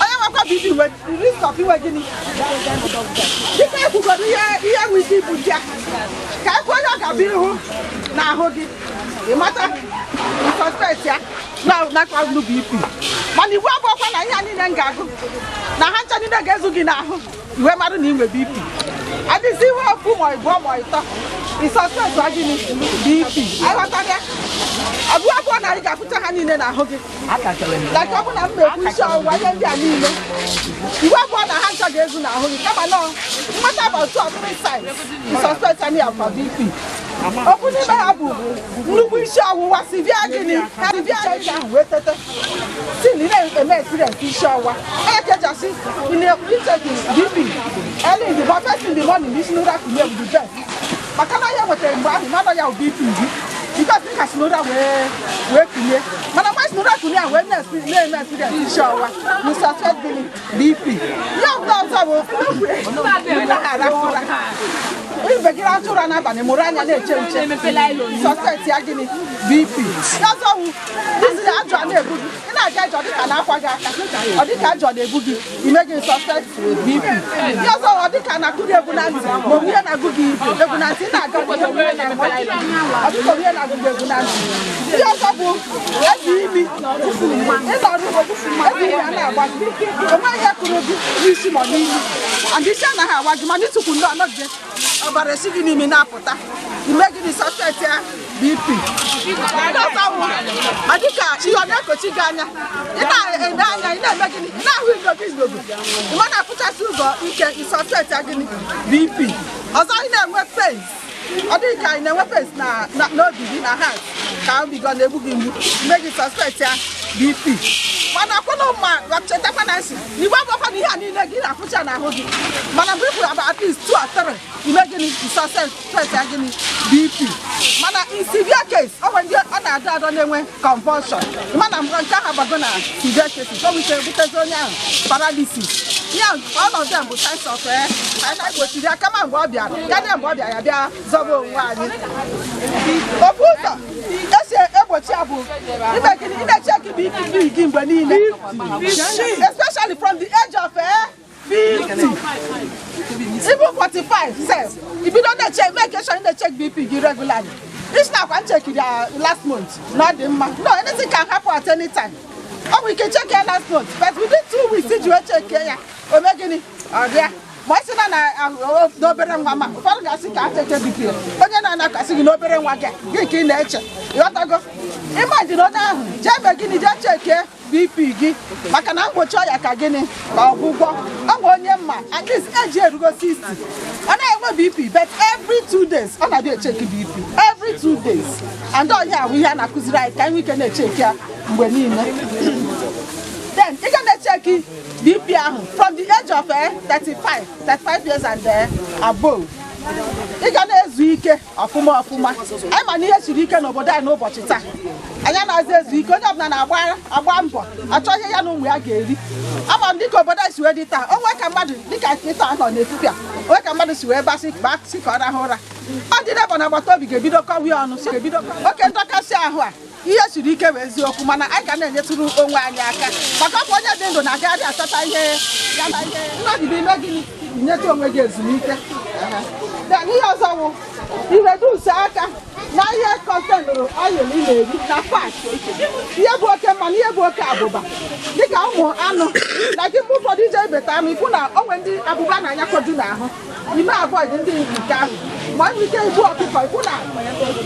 Onye nwekwa BP nwe risk of inwe gịnị? Dịka ekwugoro, ihe nwe ike ibu ya ka ekwu onye ọ ga-abịa ihu n'ahụ gị, ịmata suspect ya nakwa BP. Mana iwu abụọkwa na ihe a niile m ga-agụ na ha ncha niile ga-ezu gị n'ahụ iwe mmadụ na inwe BP. Adịzi ihe ofu ma ịbụọ ma ịtọ, ị suspect gịnị? BP. Aghọtara ya? Abụọ abụọ na anyị ga-afụcha ha niile n'ahụ gị, like ọ bụ na m na-ekwu isi ọwụwa, ihe ndị a niile, iwu abụọ na ha ncha ga-ezu n'ahụ gị, kama nọ nweta about two or three signs ị suspect anyị akwa BP. Okwu n'ime ha bụ nnukwu isi ọwụwa, severe gịnị? Severe gịnị ahụ wee tete si na ị na-eme experience isi ọwụwa. Onye ka eji asị ị na-echeck BP early in the morning, first in the morning, isi n'ụra kulie bụ the best, maka na ya nwetara mgbe ahụ mmadụ ya bụ BP gị, because ị ka si n'ụra wee kulie. Mana mgbe si n'ụra kulie ahụ wee na-eme experience isi ọwụwa, you suspect gịnị? BP. Ihe ọbụla ọzọ bụ ị naghị arahụ ụra, ibe gị rahụ ụra n'abalị, mụrụ anya na-eche nche, suspect ya gịnị? BP. Ya ọzọ wụ isi na ajọ na-ebu gị, ị na-aga ije, ọ dịka na-akwa gị aka, ọ dịka ajọ na-ebu gị, ime gị suspect BP. Ya ọzọ, ọ dịka na-akụ gị egwu na ntị, ma ọ bụ ihe na-agụ gị egwu na ntị, ị na-aga, ọ dịka ihe na-agụ gị egwu na ntị. Ihe ọzọ bụ ezi imi, ịnọrụ ezi imi a na-agba gị, onweghị ihe kụrụ gị n'isi ma n'imi, and isi anaghị awa gị, mana ịtụkwu ndị ọnọgide, ọbara esi gị n'imi na-apụta, ime gịnị? Suspect ya BP. Ndị ọzọ wụ adịka ihe ọ na-ekochi gị anya, ị na-ene anya, ị na-eme gịnị? Ị na-ahụ igogo igogo, ị ma na-afụchasị ụzọ ike, ị suspect ya gịnị? BP. Ọzọ, ị na-enwe pains, ọ dịghị ka ị na-enwe pains na n'obi gị, na heart, ka obi gị ọ na-egbu gị mgbu, ime gị suspect ya BP. Mana akwụna ma chetakwa na nsị igbe agbakwa na ihe a niile gị na-afụcha n'ahụ gị, mana mgbe ị kwuru about at least two or three, ime gịnị? Suspect ya gịnị? BP. Mana in severe case, ọ nwere ndị ọ na-adọ adọ na-enwe convulsion, mana mgbe nke ahụ agbago na severe cases, o nwere ike butezi onye ahụ paralysis. Ya all of them bụ signs of anyị gbochiri ya kama mgbe ọ bịara karịa mgbe ọ bịara ya bịa zọba onwe anyị. Ofu ụzọ esi egbochi ya bụ ime gịnị? Ị na-echeck BP gị mgbe niile, especially from the age of 50, even 45 sef. Ibido na-echeck, make sure ị na-echeck BP gị regularly. Isi na akwa ncheckiri ya last month na ọ dị mma, no, anything can happen at any time. Ọ nwere ike check ya last month, but within 2 weeks iji wee check ya, o mee gịnị? Ọ bịa. Ma ọ sị na n'obere nwa, ma ụfọdụ ga-asị ka a check BP onye na-anakasị gị n'obere nwa gị gị ka ị na-eche. Ịghọtago? Imagine onye ahụ jee mee gịnị? Jee check BP gị, maka na mgbochi ọya ka gịnị? Ka ọgwụgwọ. Ọ bụ onye mma at least eji erugo 60, ọ na-enwe BP, but every 2 days ọ na-abịa echeck BP every 2 days. And ọhịa ahụ ihe a na-akụziri anyị ka anyị nwee ike na-echeck ya mgbe niile. Then ị ga na-echeck BP ahụ from the age of 35 35 years and above. Ị ga na-ezu ike ọfụma ọfụma. Anyị ma na ihe siri ike n'obodo anyị n'ụbọchị taa, anyị anaghịzi ezu ike. Onye ọbụla na-agba agba mbọ achọ ihe ya na ụmụ ya ga-eri. Ama m dịka obodo anyị si wee dị taa, o nwee ka mmadụ dịka nkịta nọ n'etiti a, onwe ka mmadụ si wee basị basị ka ọ rahụ ụra, ọ dị neighbour na agbata obi ga-ebido kọwa ya ọnụ, si ga-ebido oke ndọkasị ahụ. A ihe siri ike bụ eziokwu, mana anyị ga na-enyetụrụ onwe anyị aka, maka ọ bụ onye dị ndụ na-agagharị achọta ihe ya na ihe nnọgide. Ime gịnị? Nyetụ onwe gị ezumike. Then ihe ọzọ wụ Ireduce aka na ihe kọntenụrụ oil ị na-eri na fat, ihe bụ oke mmanụ, ihe bụ oke abụba, dịka ụmụ anụ na gị. Mgbe ụfọdụ ije ibeta anụ, ikwu na onwe ndị abụba na-anyakoju n'ahụ, ime avoid ndị nke ahụ. Ma ọ nwere ike igbu ọkụkọ, ikwu na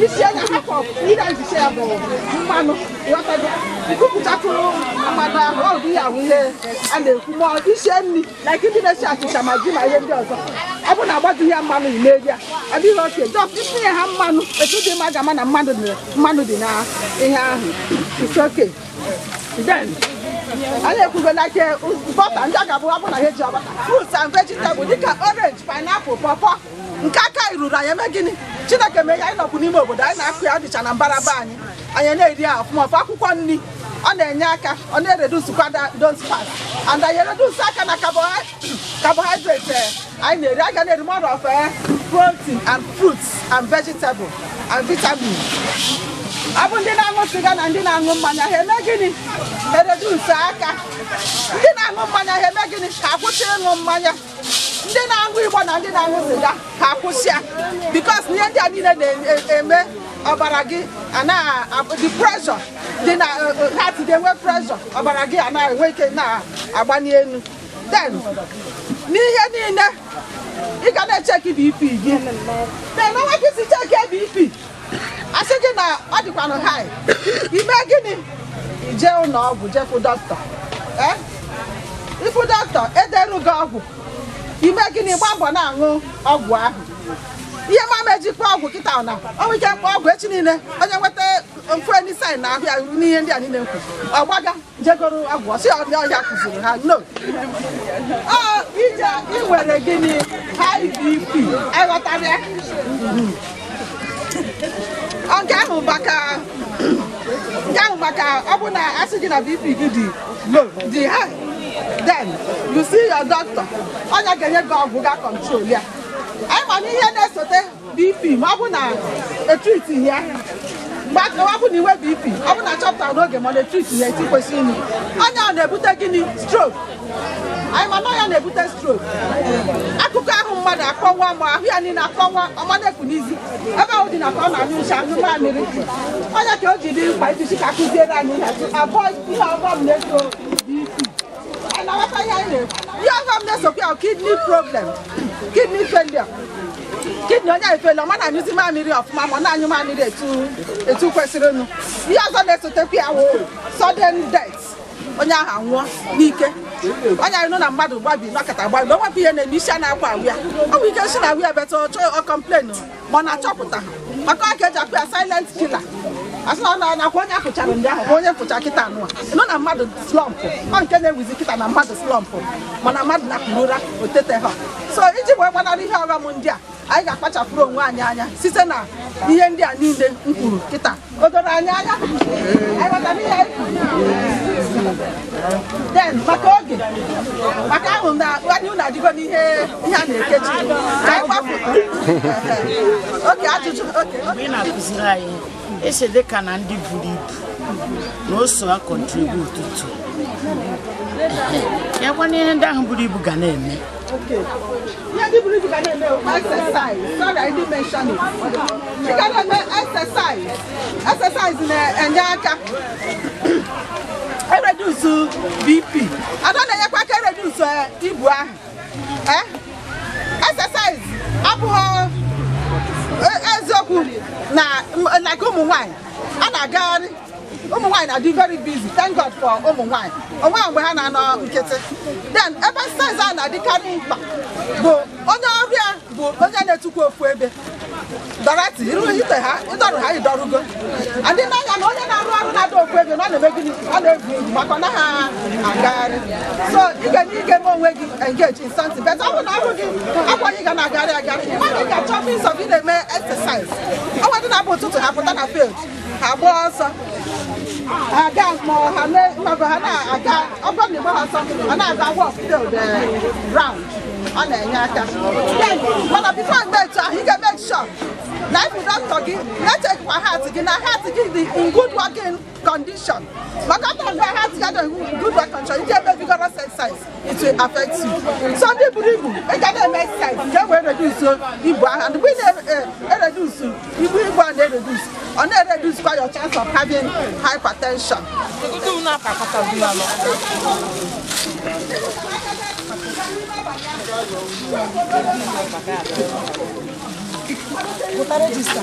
isi anya hapụ ire njiche ya bụ mmanụ, ịghọtago, ikwupụtatụrụ mmanụ ahụ. Ọ bụ ihe ahụ ihe a na-ekwu. Ma isie nri, like ndị na-esi achịcha ma ji ma ihe ndị ọzọ, ọ bụ na agbajughị ya mmanụ, imeri ya, ọ dịghị oke. Just itinye ha mmanụ etu dị mma, ga-ama na mmanụ dị, mmanụ dị na ihe ahụ. It's okay. Then anyị ekwugo like butter, ndị a ga-abụ abụ na ha eji ọbata fruits and vegetable, dịka orange, pineapple, pawpaw. Nke aka ruru anyị eme gịnị? Chineke mee ya, anyị nọkwu n'ime obodo, anyị na-akụ ya, ọ dịcha na mbara be anyị, anyị na-eri ya ọfụma ọfụ. Akwụkwọ nri, ọ na-enye aka, ọ na-ereducekwa those fats, and anyị ereduce aka na carbohydrate anyị na-eri. Anyị ga na-eri more of protein and fruits and vegetable and vitamin. Ọ bụ ndị na-aṅụ sịga na ndị na-aṅụ mmanya, ha eme gịnị? Ha ereduce aka. Ndị na-aṅụ mmanya, ha eme gịnị? Ha akwụsị ịṅụ mmanya. Ndị na-aṅụ igbo na ndị na-aṅụ sịga, ha akwụsị ya, because ihe ndị a niile na-eme ọbara gị ana the pressure dị na heart ga-enwe pressure, ọbara gị a na-enwe ike na-agbani elu. Then n'ihe niile, ị ga na-echeki BP gị. Then onwe gị si cheki BP, asị gị na ọ dịkwanụ high, ime gịnị? Ije ụlọ ọgwụ, jefụ dọkịta. Ee, ịfụ dọkịta, ederu gị ọgwụ, ime gịnị? Gba mbọ na-aṅụ ọgwụ ahụ. Ihe ma ejikwa ọgwụ kịta na o nwere ike mkpọ ọgwụ echi niile, onye nweta mfu sign na ahụ ya n'ihe ndị a niile nkwu, ọ gbaga jegoro ọgwụ, ọsị ọrịa ọhịa kụziri ha no. Ọ ije ị nwere gịnị? High BP. Aghọtara ya? Ọ nke ahụ maka ọ bụ na asị gị na BP gị dị low, dị high, then you see your doctor, onye ga-enye gị ọgwụ ga control ya. Anyị ma na ihe na-esote BP, ma ọ bụ na etreati ya mgbe ọ bụ na iwe BP, ọ bụ na achọpụtara n'oge, ma ọ na-etreati ya etu kwesịrị ime, onye ọ na-ebute gịnị? Stroke. Anyị ma na ya na-ebute stroke. Akụkụ ahụ mmadụ akọnwa, ma ahụ ya niile akọnwa, ọma na-ekpu n'izi ebe ahụ dị na ka ọ na-anyụ nshi, anyụ mamịrị. Onye ka o ji dị mkpa iji ka akụziere anyị ihe to avoid ihe ọghọm na-eso BP. Anyị na-aghọta ihe anyị na-ekwu? Ihe ọghọm na-esokwa ya, kidney problem, kidney failure. Kidney onye ahụ failure, ọ na-anyụzi mamịrị ọfụma, ma ọ na-anyụ mamịrị etu kwesịrịnụ. Ihe ọzọ na-esotekwa ya wụ sudden death, onye ahụ anwụọ n'ike. Onye anyị nụ na mmadụ gbabi nọkọta gbabi, o nwekwa ihe na-eme isi a na-akwa ahụ ya, ọ nwere ike si na ahụ ya beta, ọ chọọ ọ complain, ma ọ na-achọpụta maka ọ ka eji akpụ ya silent killer. Asị na ọ na-nakwa onye afụchara ndị ahụ bụ onye fụcha kịta anụa nụ na mmadụ slump. Ọ nke na-ewizi kịta na mmadụ slump, mana mmadụ napụrụ ụra otete ha. So iji wee gbanarị ihe ọghọm ndị a, anyị ga-akpachapụrụ onwe anyị anya site na ihe ndị a niile m kwuru kịta. O doro anyị anya? Anyị ghọtara ihe anyị kwuru? Then maka oge, maka ahụ na anyị unu adịgo n'ihe ihe a na-ekechi, ka anyị gbapụ oke ajụjụ oke. Mgbe ị na-akụziri anyị, esi dịka na ndị buru ibu na o so acontribute to ya, kwana ihe ndị ahụ buru ibu ga na-eme. Okay. Ihe ndị buru ibu ga na-eme bụ exercise. Sorry, I didn't mention it. Ị ga na-eme exercise. Exercise na-enye aka ereduce BP. Ada na-enyekwa aka ereduce ibu ahụ. Eh? Exercise abụghị eziokwu na like ụmụ nwanyị a na-agagharị. Ụmụ nwaanyị na-adị very busy, thank God for ụmụ nwaanyị, onwe mgbe ha na-anọ nkịtị. Then ebe exercise a na-adịkarị mkpa bụ onye ọrịa bụ onye na-etukwu ofu ebe dọrati iru ite ha ịdọrụ ha ịdọrụgo adị n'anya na onye na-arụ ọrụ na-adị ofu ebe na ọ na-eme gịnị? Ọ na-ebu ibu maka ọ naghị agagharị. So ị ga ị ga-eme onwe gị engage in something, but ọ bụ na ọrụ gị akwaghị ga na-agagharị agagharị, ị maghị ga-achọ means of ị na-eme exercise. Ọ nwedị na-abụ ụtụtụ, ha pụta na field, ha gbaa ọsọ, ha aga, ma ha mee mmago, ha na-aga ọgọ na igbe ha ọsọ, ha na-aga walk field round, ọ na-enye aka. Then mana before mgbe etu ahụ, ị ga-make sure na ịbụ dọkịta gị na-echekwa heart gị na heart gị dị in good working condition. Maka ọ mgbe heart gị dị in good working condition, iji eme vigorous exercise, it will affect you. So ndị buru ibu, ị ga na-eme exercise ka e wee reduce ibu ahụ. And mgbe ị na-ereduce ibu ibu a na-ereduce, ọ na-ereduce kwa your chance of having hypertension. Voter register.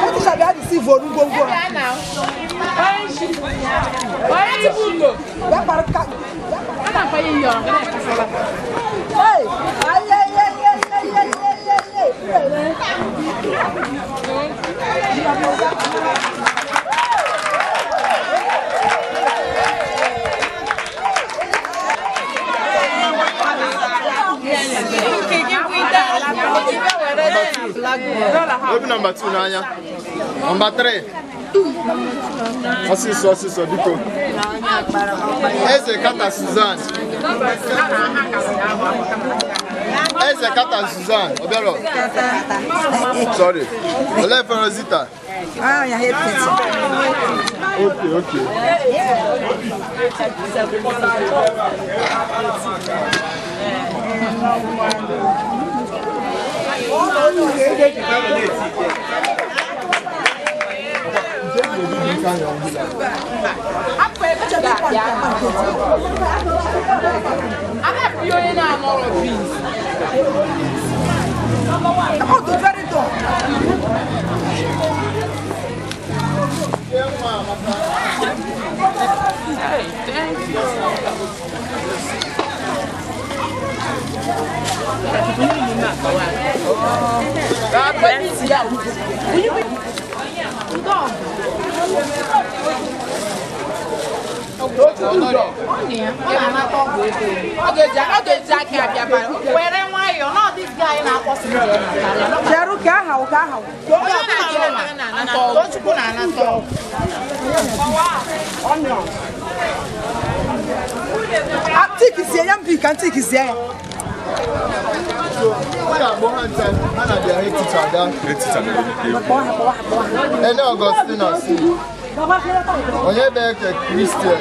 What is about the see for Ngongwa? Hey! Ay ay ay ay ay ay ay ay. Open number 2 n'anya. Number 3. Ọsịsọ ọsịsọ biko. Eze Kata Suzanne. Eze Kata Suzanne. Obiaro. Sorry. Ole Ferozita. Ah, ya head teacher. Okay, okay. Hey, thank you. Ene Augustina si onye bụ Christian,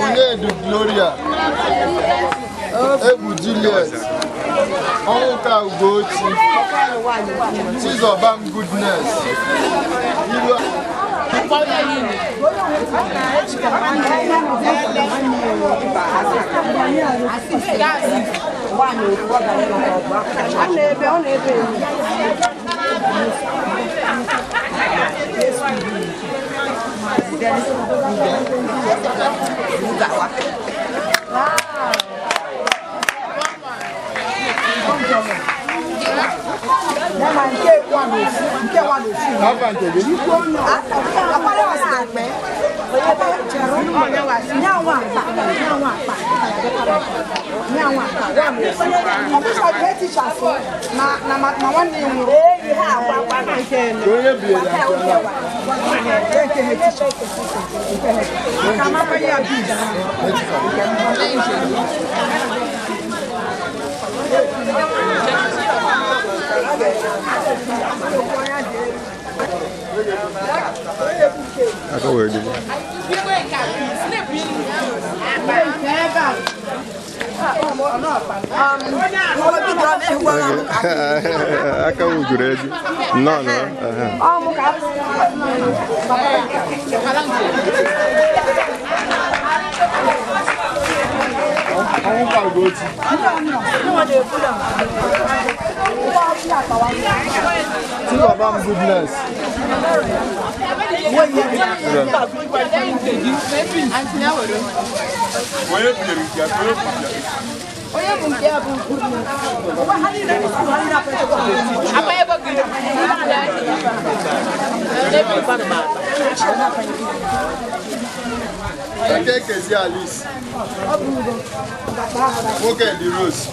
onye edu Gloria, Egwu Juliet, Ọnwụka Ugochi, Chizobam Goodness, Ilu. Aka wujuru eju. No, no. Chizobam Goodness. Onye bụ nke ya bụ Eke Kezi Alice. Nwoke dị Rose.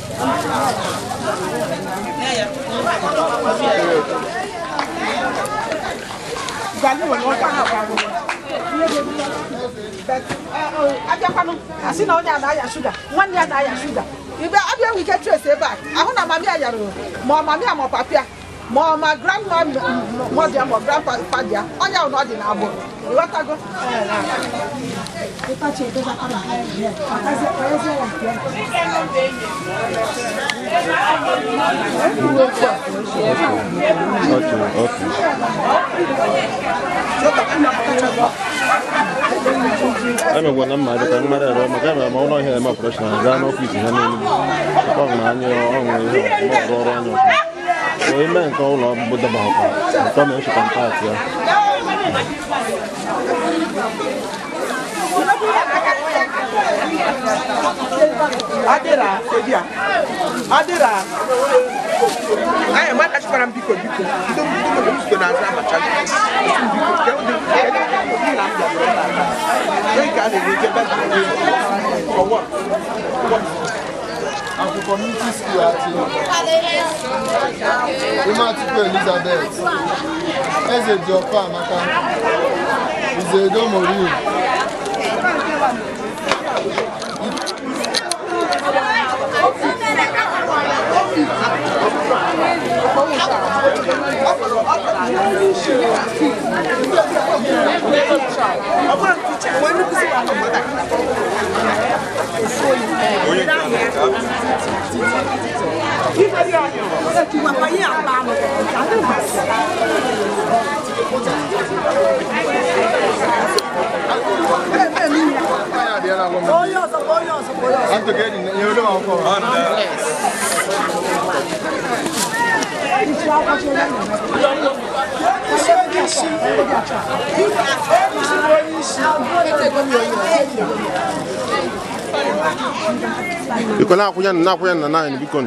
Abịakwanụ asị na onye a na-aya shuga, nwanne ya na-aya shuga. Ibe abịa nwike trace ebe a ahụ na mami ya yara, ma ọ mami ya ma ọ papịa ma ọ ma grandma mọdịa ma grandpa ya, onye ahụ na ọ dị n'agbụrụ. Ịghọtago? Emegwa na mma dị ka mmadụ ere maka emere ma ụlọ ihe eme ọpụreshọn anyị gaa n'ọfịs ha n'Enugu. Ọ na anya ọnwụ ihe ọrụ ọrụ anya ọfụma. Ime nke ụlọ bụ dabakwa nke ọ na-eche kọntaktị ya. Adịra ebia adịra anyị matachikwara m biko biko ndị biko na-azụ abacha biko ka a na-eje ebe ọwọ. Aku Community School ati Umachukwu Elizabeth, Eze Diọkwa Amaka, Izedo Moriu. Biko na-akwụnye na-akwụnye na 9 biko.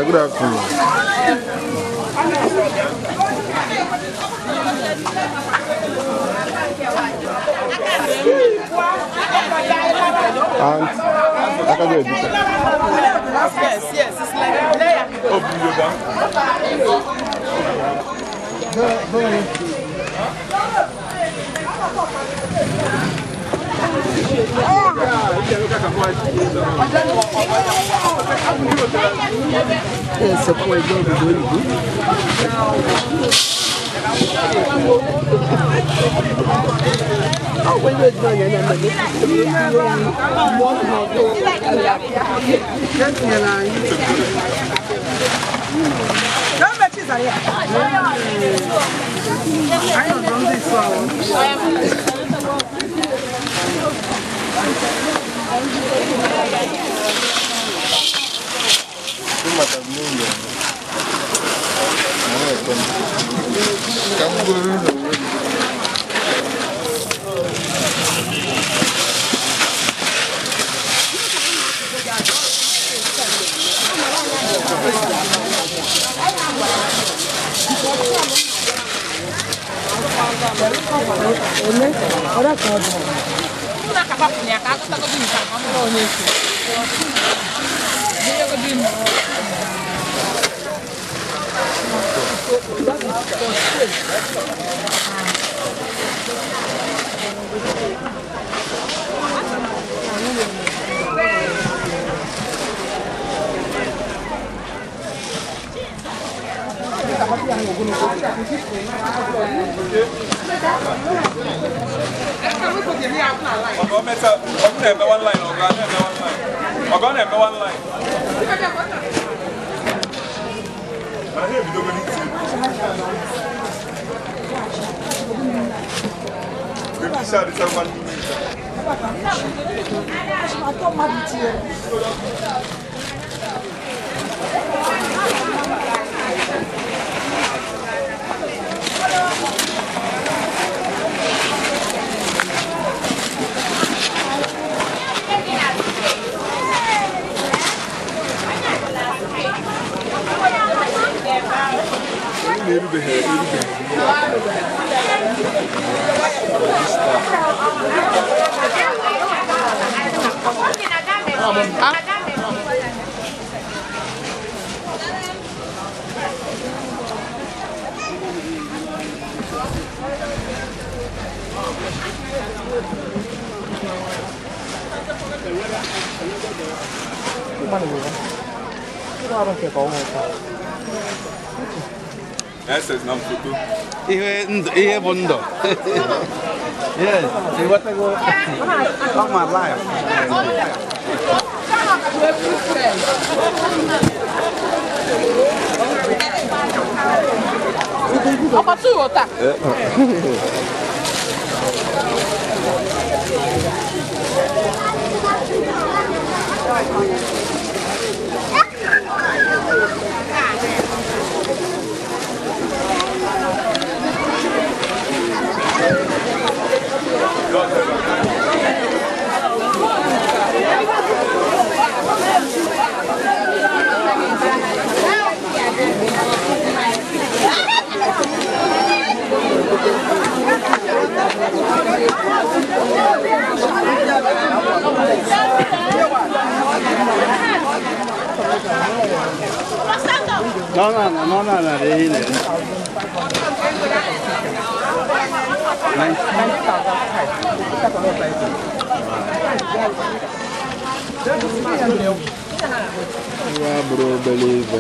Good afternoon. And I can go. Yes, it's like Ọgọ meta, ọgụ na-eme one line, ọgọ na-eme one line. Ọgọ na-eme one line. Mana ha ebidogo n'iti egwu. Crayfish adịchakwa n'ime ncha. Erubeghị erubeghị. Ihe bụ ndụ. Yes, ịghọtago all my life. Ọkọtụ ụta. No, no, no, no, no, no, Ya bụrụ obere ibe.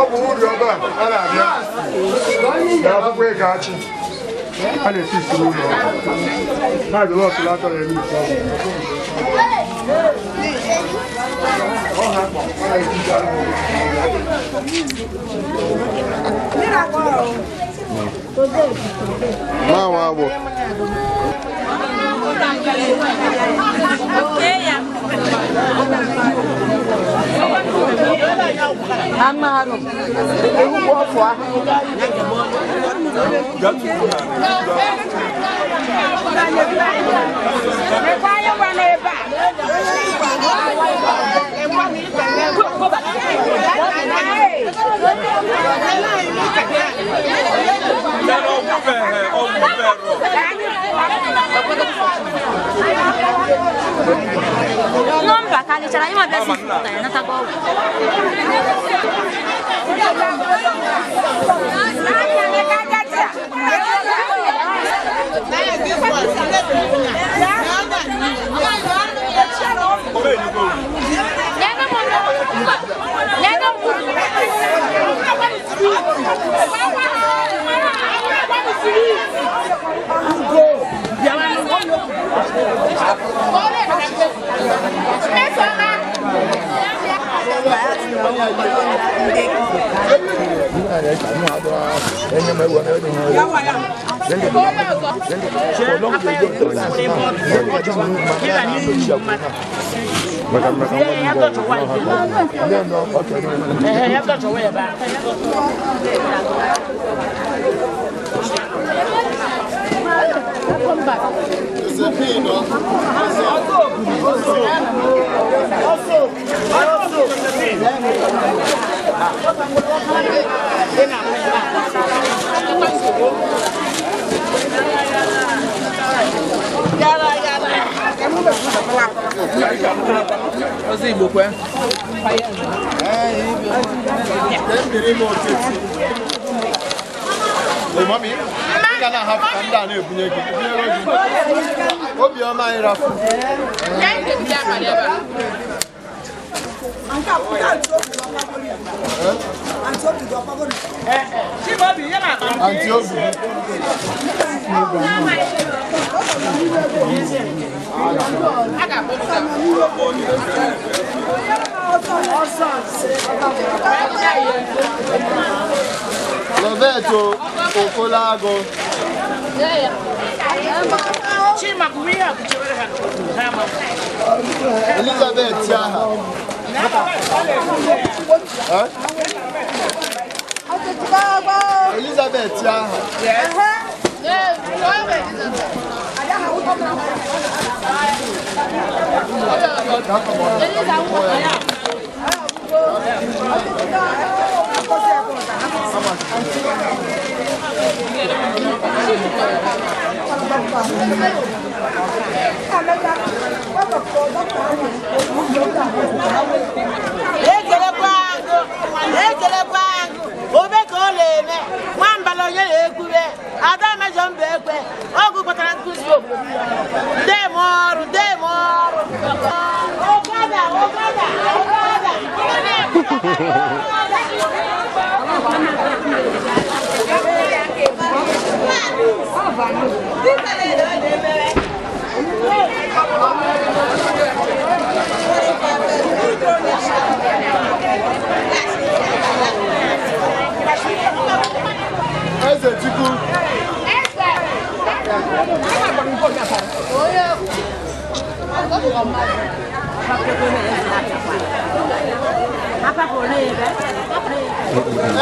Ọ bụ uru ebe a na-abịa na akwụkwọ ịga achị a na-esi isi n'ụlọ ọgwụ na-adị lọtụrụ aka ya eme ite ọgwụ ọ ha kpọ ọ na-ejiji ahụ. Mmanwụ agbụ. Amarụ ewu ọfụ ahụ. Nọmba karịchara anyị ma bịa si pụta ya natago ọgwụ. Roberto Okolago. Elizabeth Yaha. Elizabeth Yaha.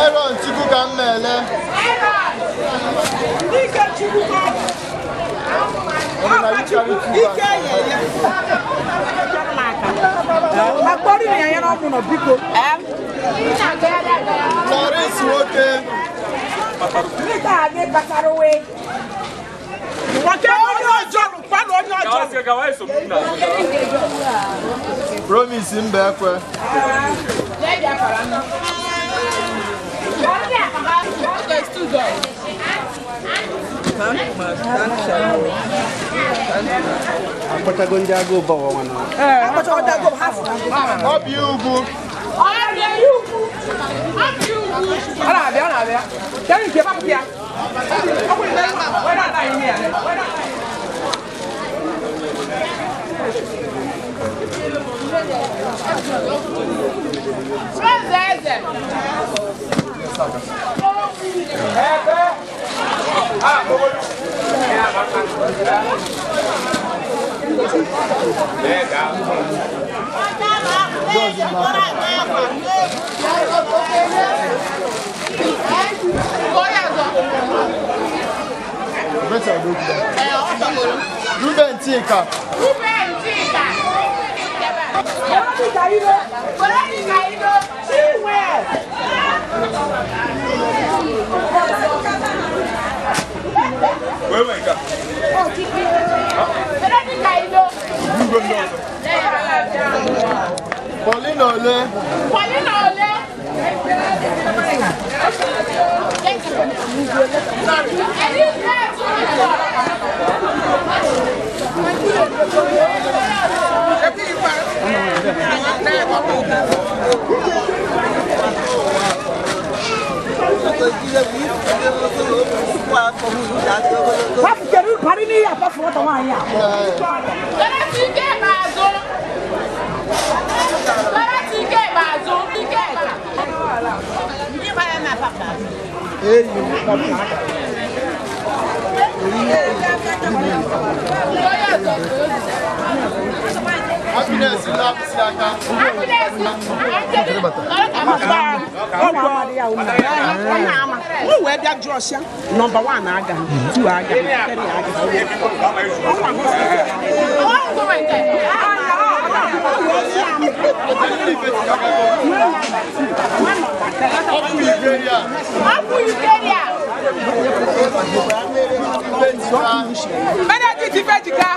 Aaron Chukwu ka m na-ele. Lawrence nwoke. Promise Mbekwe. Obi ugwu. Ruben Chika. Paulina Ole. Paulina Ole. Happiness Number 1 aga, 2 aga, 3 aga. Benedict Ifejika.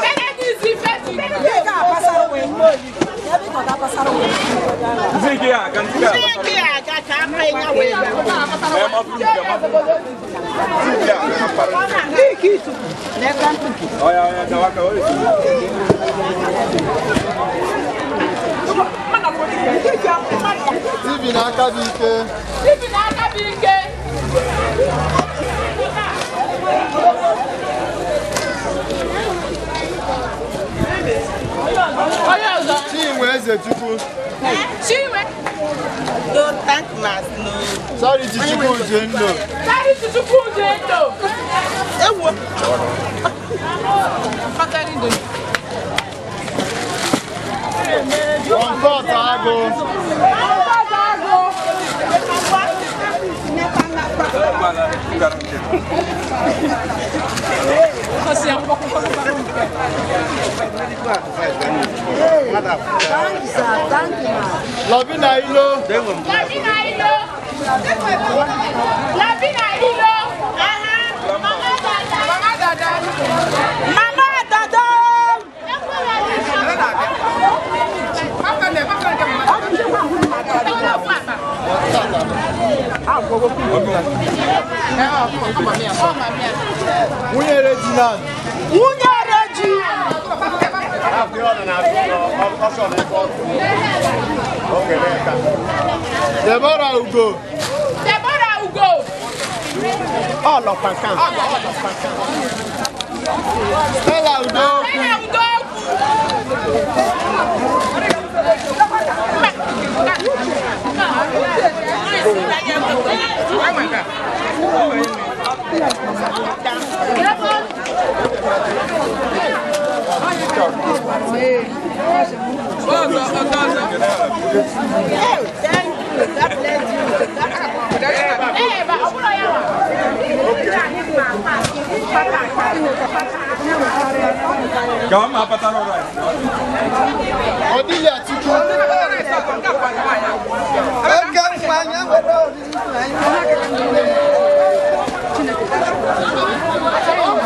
Benedict Ifejika. Ibi n'aka bụ ike. Ibi n'aka bụ ike. Chinwe Ezechukwu. Chinwe. Don't thank mass no. Sorry, Chichukwu Ujendo. Sorry, Chichukwu Ujendo. Ewo. Comfort Agụ. Comfort Agụ. Thank you, sir. Thank you, ma. Lovina Ilo. Lovina Ilo. Lovina Ilo. Mama Dada. Mama Dada. Mama Dada. Nwunye Reginald. Nwunye Reji. Deborah Ugo. Deborah Ugo. Ọlọpàá. Stella Udo. Stella Udo. Thank you. God bless you. Odilia Chukwu.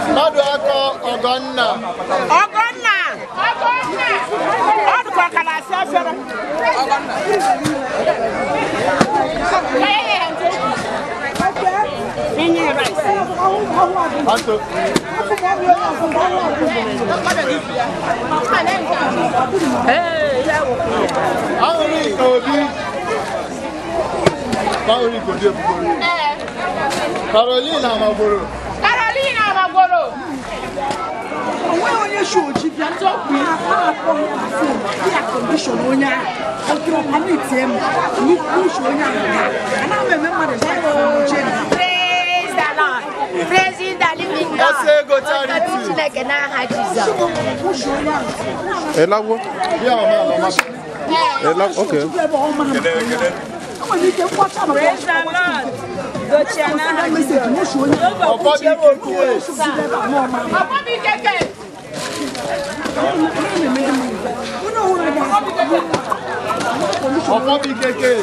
Mmadụ akọ Ọgọnna. Ọgọnna. Ọgọnna. Ọ dịkwa ka na-asị afere. Ọgọnna. Anto. Aṅụrịka Obi. Aṅụrịka Obi ebugoro. Caroline Amagboro. Caroline Amagboro. Onwe onye shi oji bịa na-akpọ ya na fon ya kọndishọn onye ahụ okiri ọkwa tie m n'uche onye ahụ anaghị m eme mmadụ Praise the Lord. Praise the living God. Ọsọ ego charity. Chineke n'aha Jizọs. Elagwo? Elagwo, okay. Praise the Lord. Ọ̀pọ̀bí kẹ̀kẹ́. Ọ̀pọ̀bí kẹ̀kẹ́.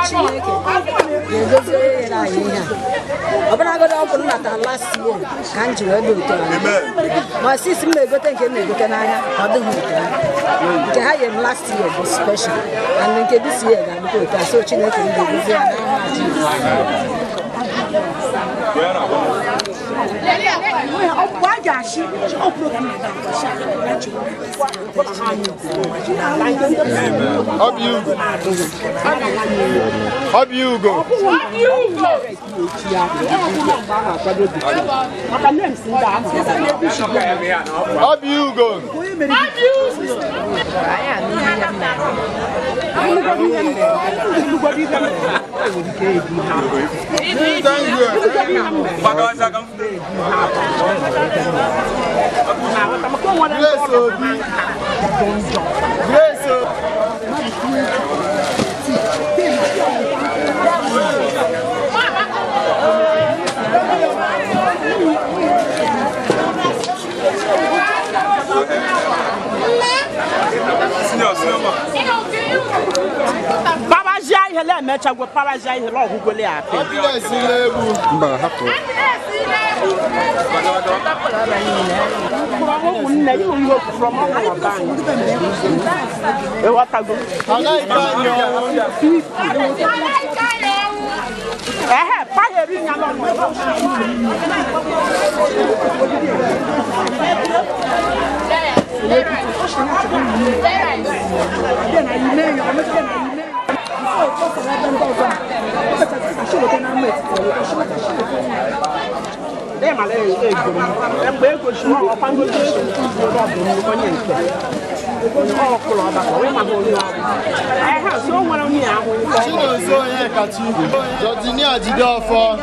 Chineke ga-egozi onye nyere anyị ihe a. Ọbụnagodi ọgwụ m natara last year ka m ji wee dị otu ahụ. Ma sisi m na-egote nke m na-egote n'ahịa, ọ dịghị otu ahụ. Nke ha nyere m last year bụ special and nke this year ga-adịkwa otu a. So Chineke m ga-egozi ya n'aha Jizọs. Mgbe a ga-achị ọ program na Obi Ugo. Obi Ugo. Grace Obi. Grace Obi. Parajia ihe le emechagwo parajia ihe le ọgwụgwọ le apị. Mba, hapụ. Ụmụnne ịnụ ihe from ọnwụ ọba anyị. Ịghọtago? Ehe, pagheri ya n'ọnụ. Mgbe ego si ọkwa ngozi ọdụ onye nke ọkụlụ ọgbakọ wee maka onye ọrụ ehe so o nwere onye ahụ. Chinonso Onyekachi, Jọjinia Jideofor.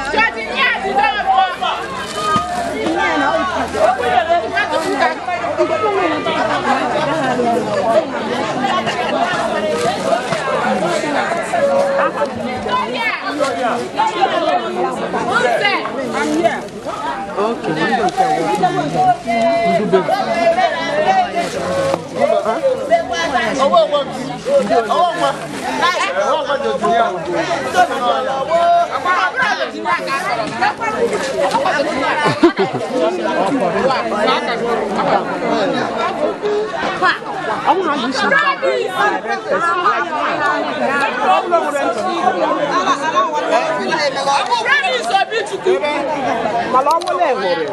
Mana ọ nwere hụrụ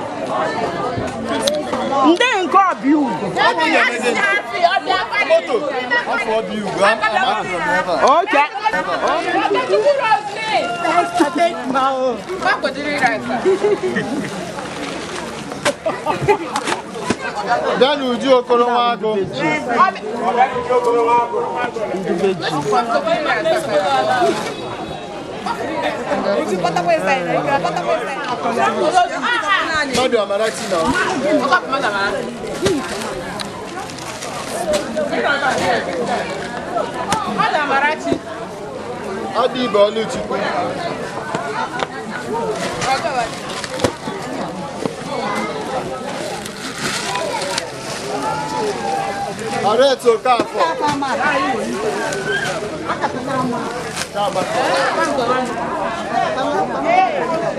ndị nke ọbịa ugwu. Okay. Bịa n'Uju Okoro Nwagụ. Mmadụ Amarachi na Adị Ibe Ọlụchukwu. Aret Okafor.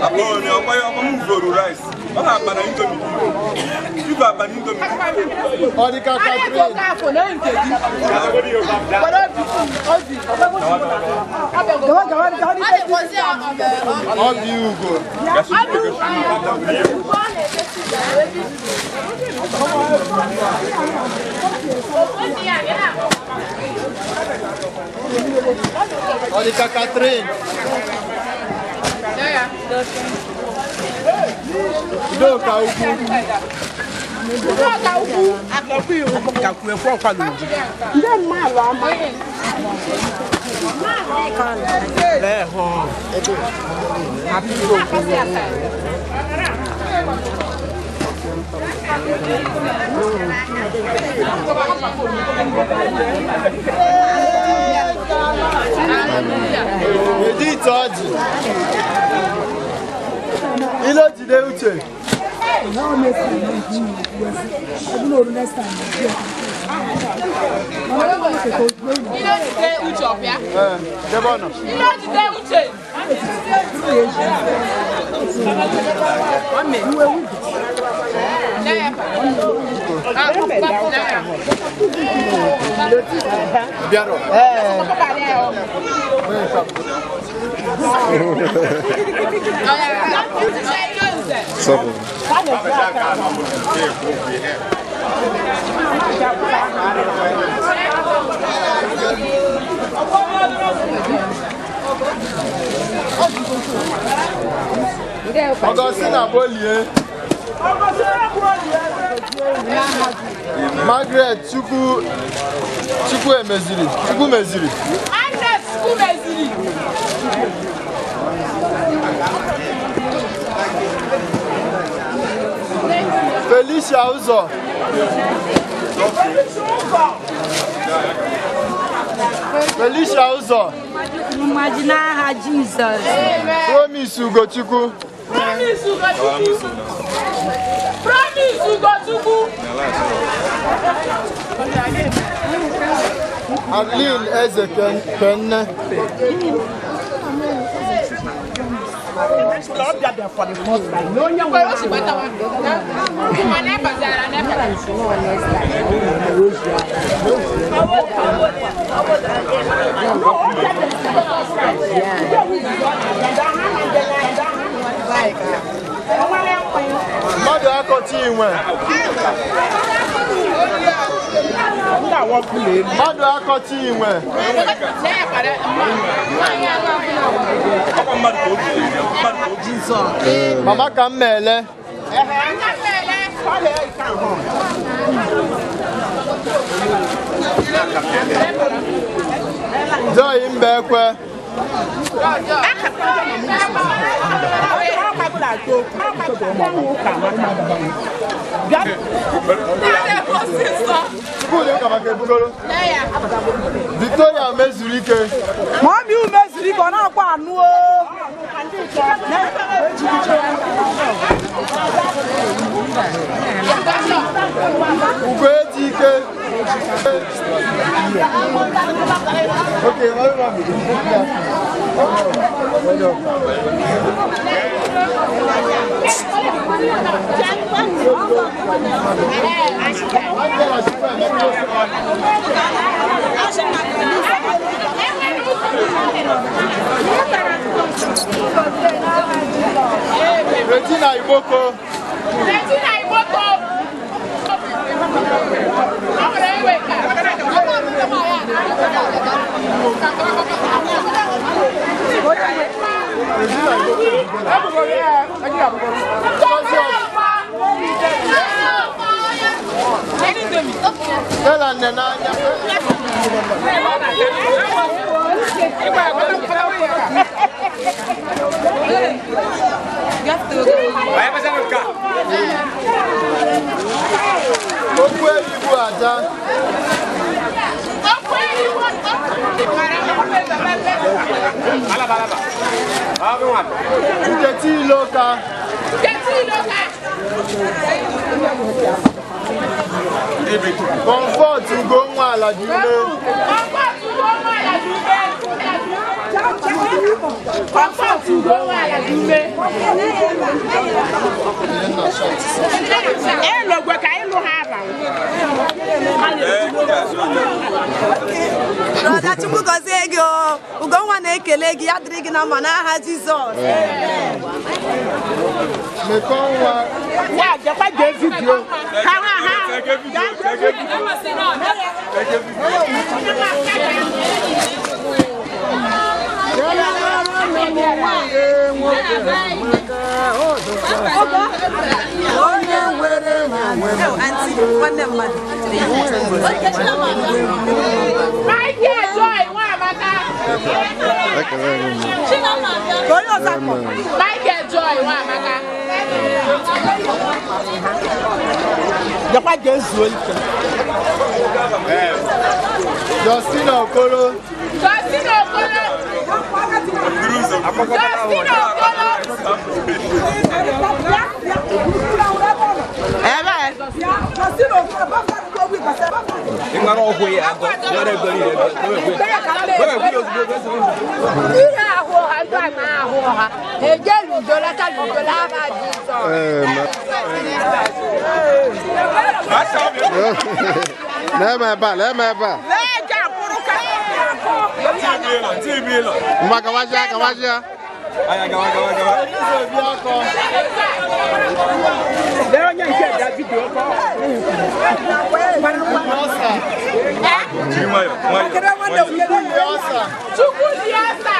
Akpọ ni ọkwa ya ọkwa m voro rice. Ọ na-akpa na indomie. Ibe akpa na indomie. Ọ dị ka Catherine. Obi Ugo. Ọ dị ka Catherine. Udoka Ukwu. Ndị mmadụ ama. Edith Ọjị. Ile jide Uche. Ee, debe ọnọ. Bịarọ. Seven. Augustina Bolie. Margaret Chukwu Chukwu Emeziri Chukwu Meziri. Agnes Chukwu Meziri. Felicia Ụzọ. Felicia Ụzọ. Mmaji n'aha Jizọs. Promise Ugochukwu. Promise Ugochukwu. Promise Ugochukwu. Adeline Eze Kenne. Mmadụ akọcha inwe. Mmadụ akọcha inwe. Mama ka m mele. Joy Mbekwe. Victoria mezuru ike. Mami mezuru ike, ọ na-akwa anụ o. Ugo Ejike. Okay, Regina Iboko. Regina Iboko. Stella Nenanya. Okwu erigbu aja. Nkechi Iloka. Comfort Ugonwa Alajume. Comfort Ugonwa Alajume. Brọda Chukwu gọzie gị o. Ugonwa na-ekele gị, ya dịrị gị na mma n'aha Jizọs. Ya jakwa gee vidiyo. Ha ha ha. Nwanne mmadụ. Michael Joy Nwamaka. Michael Joy Nwamaka. Jakwa gee zuo ike. Justina Okoro. Justina Okoro. Justina Okoro. Ebe. Ihe ahụ ọha ndụ a na ahụ ọha eje ludo lata ludo laba Jizọs. Lee m ebe a, lee m ebe a. Lee ja akwụrụ ka. Ngwa gawazịa gawazịa. Aya gawa gawa gawa. Lee onye nke ga vidiyo kọ. Jiri nwayọ nwayọ. Chukwu dị ọsa. Chukwu dị ọsa.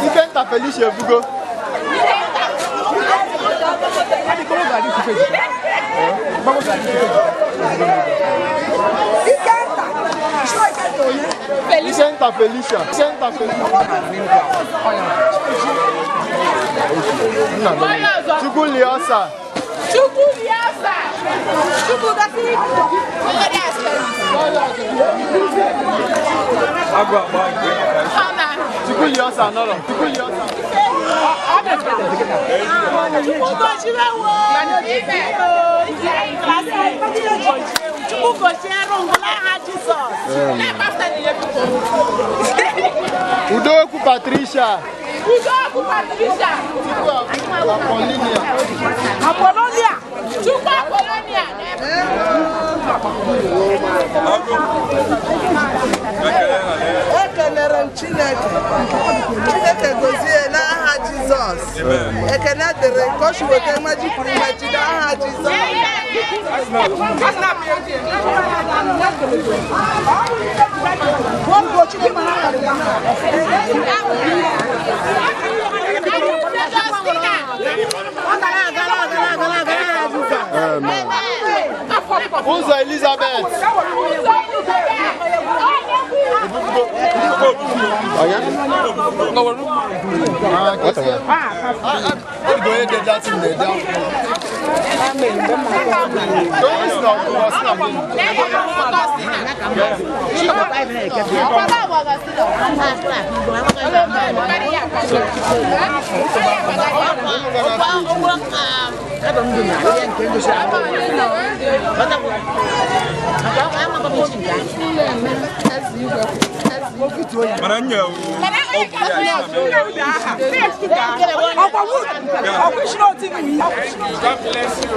Ikenta Felicia ebugo. Ikenta Felicia. Ikenta Felicia. Chukwu Liosa. Chukwu dị ọsa. Chukwu gasị. Agụ agba nke. Chukwu Liosa nọrọ. Chukwu Liosa. Chukwu gọzie wo. Chukwu gọzie ngwụla aha Jizọs. Udokwu Patricia. Udokwu Patricia. Apollonia. Apollonia. Chukwu Apollonia. Ekelere m Chineke. Chineke gozie n'aha Jizọs. Ekene dịrị ka o si weta mmaji kwuru mmaji n'aha Jizọs. Ụzọ Elizabeth. Mana nye God bless you.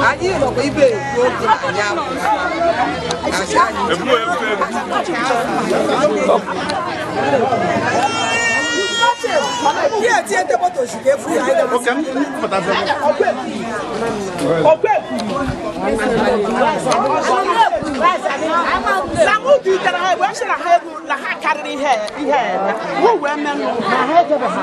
Anyị nọkwa ibe ekwu okwu na ya Samudu tara ha wee sị na ha egwu na ha karịrị ihe ihe eme. Wụ wee menụ na ha ejebe ha.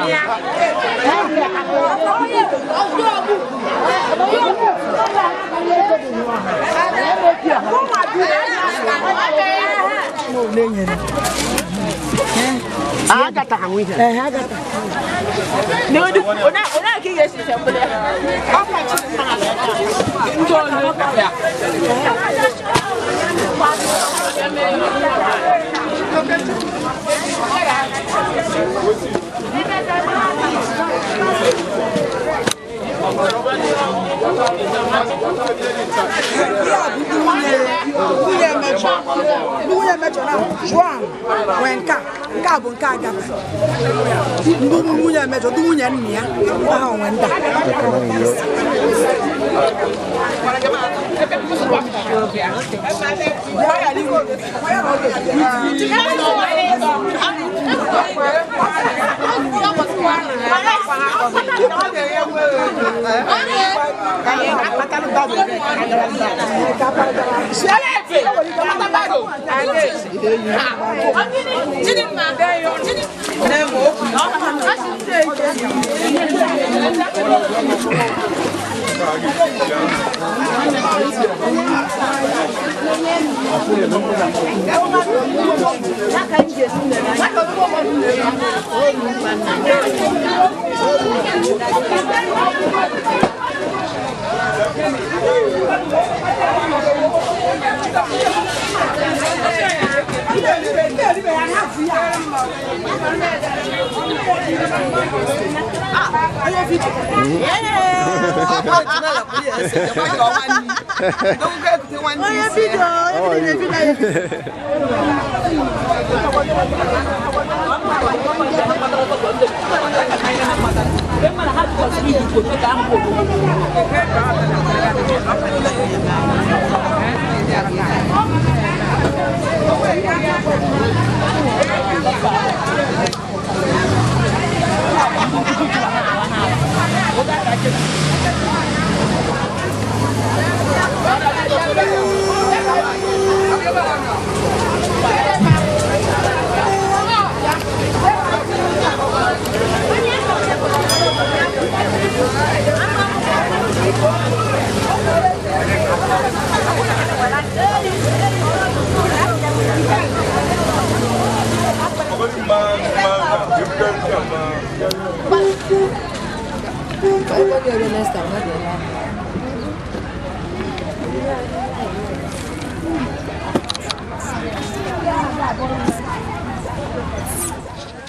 Agata ha nwe ihe. Agata. Nwunye mejọ na Joan nwee nke a, nke a bụ nke Agata. Ndị nwunye mejọ, ndị nwunye nna ya, ha nwe ndị a. How are you?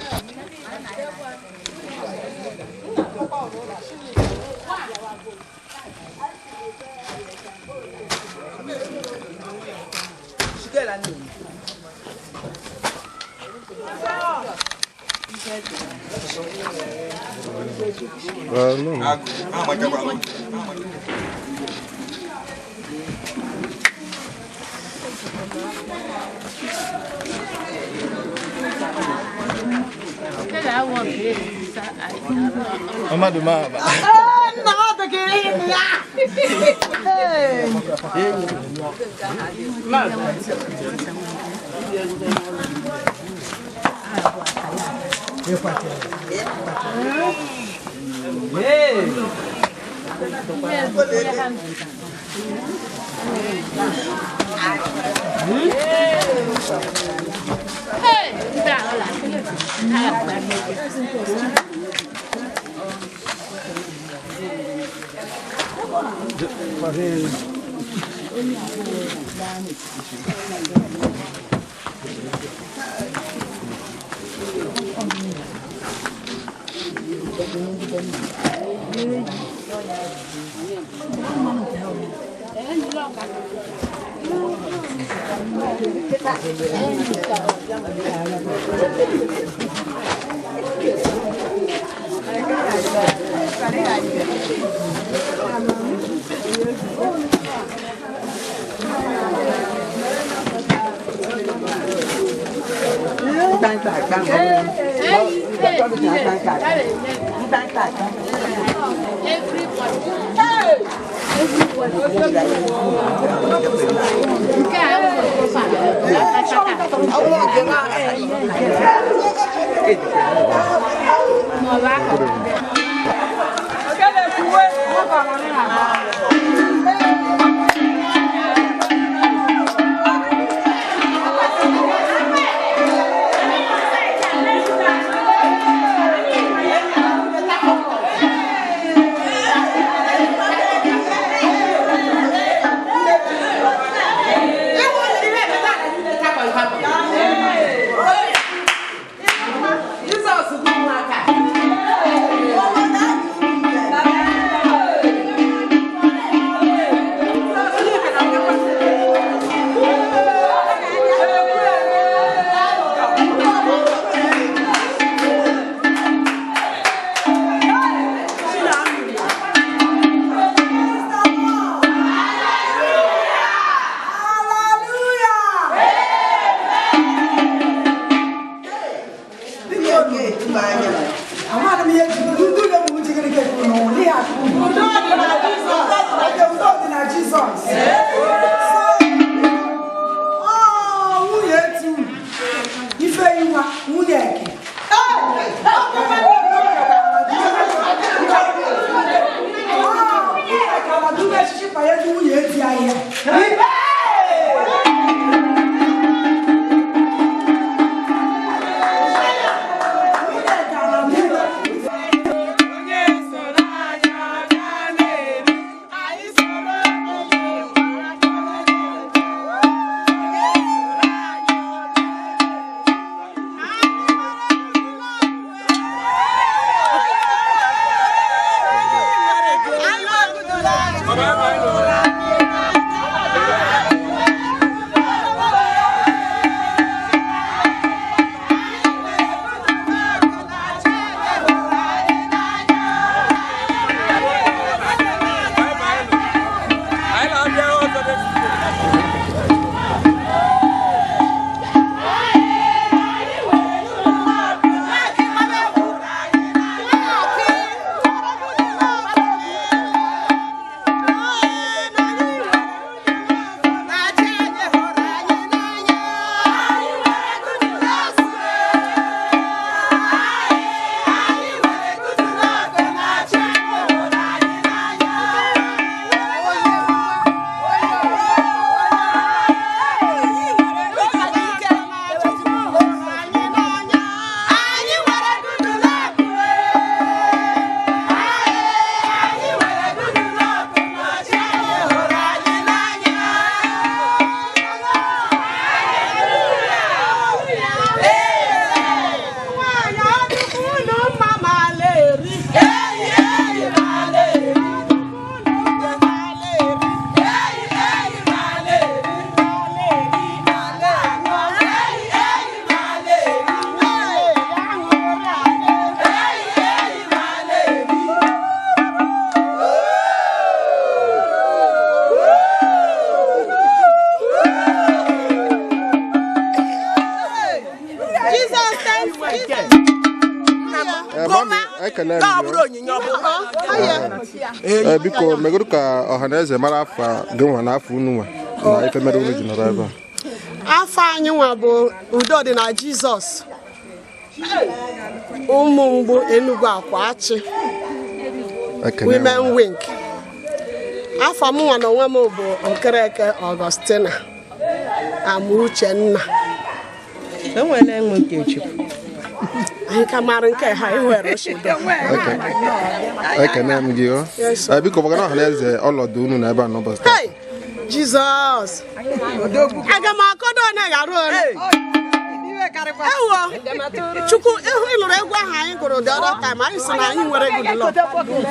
No. Mama mama. Jesus, Ekele m Ka ọ gị. bụrụ onyinye ọ bụ. Ee, biko megoro ka ọha na eze mara afa gị nwa na afọ unu nwa na ife mere unu ji nọrọ ebe a. Afọ anyị nwa bụ Udo dị na Jizọs, ụmụ mgbu Enugu Akwachi. Ekele m. Women Wing. Afọ m nwa na onwe m bụ Okereke Augustina Amuchenna. Enwere enwe Okechukwu. Anyị ka mara nke ha enwere oshido. Ekene m gị o. Yes. Ee, biko gbagana ọha na eze ọlọdụ unu na ebe a n'ụbọchị taa. Hey, Jizọs, aga m akọdo one ghara one. Ewo, Chukwu, ịhụ ịlụrụ egwu ahụ anyị gụrụ the other time, anyị sị na anyị nwere good luck.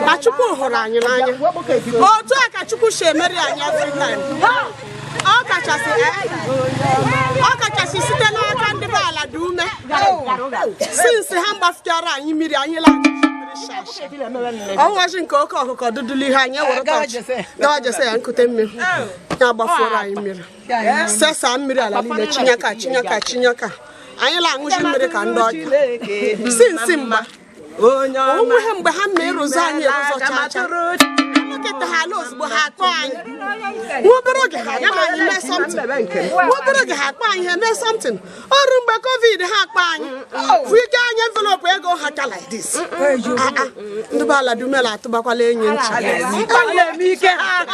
Na Chukwu hụrụ anyị n'anya. Otu a ka Chukwu si emeri anyị every time. Ọ kachasị site n'aka ndị be ala dị ume. Since ha mgbafutere anyị mmiri, anyị ọnwazi nke oke ọkụkọ dụdụlụ ihe anyị ewere tọọchị gawa jese ya nkute mmiri, ya gbafuoro anyị mmiri, sesa mmiri ala niile, chinyaka chinyaka chinyaka, anyị na-aṅụzi mmiri ka ndị ọja. Since mgba onweghị mgbe ha ma ịrụzi anyị erụzọ chaa chaa, anọkịta ha ala ozugbo ha akpọ anyị. Nwa obere oge ha aga anyị mee something, nwa obere oge ha akpọ anyị, ha mee something. Ọrụ mgbe COVID ha akpọ anyị, fụike anyị envelope ego ha ka like this. Ah, ah, ndị be ala dumela atụbakwala enyi ncha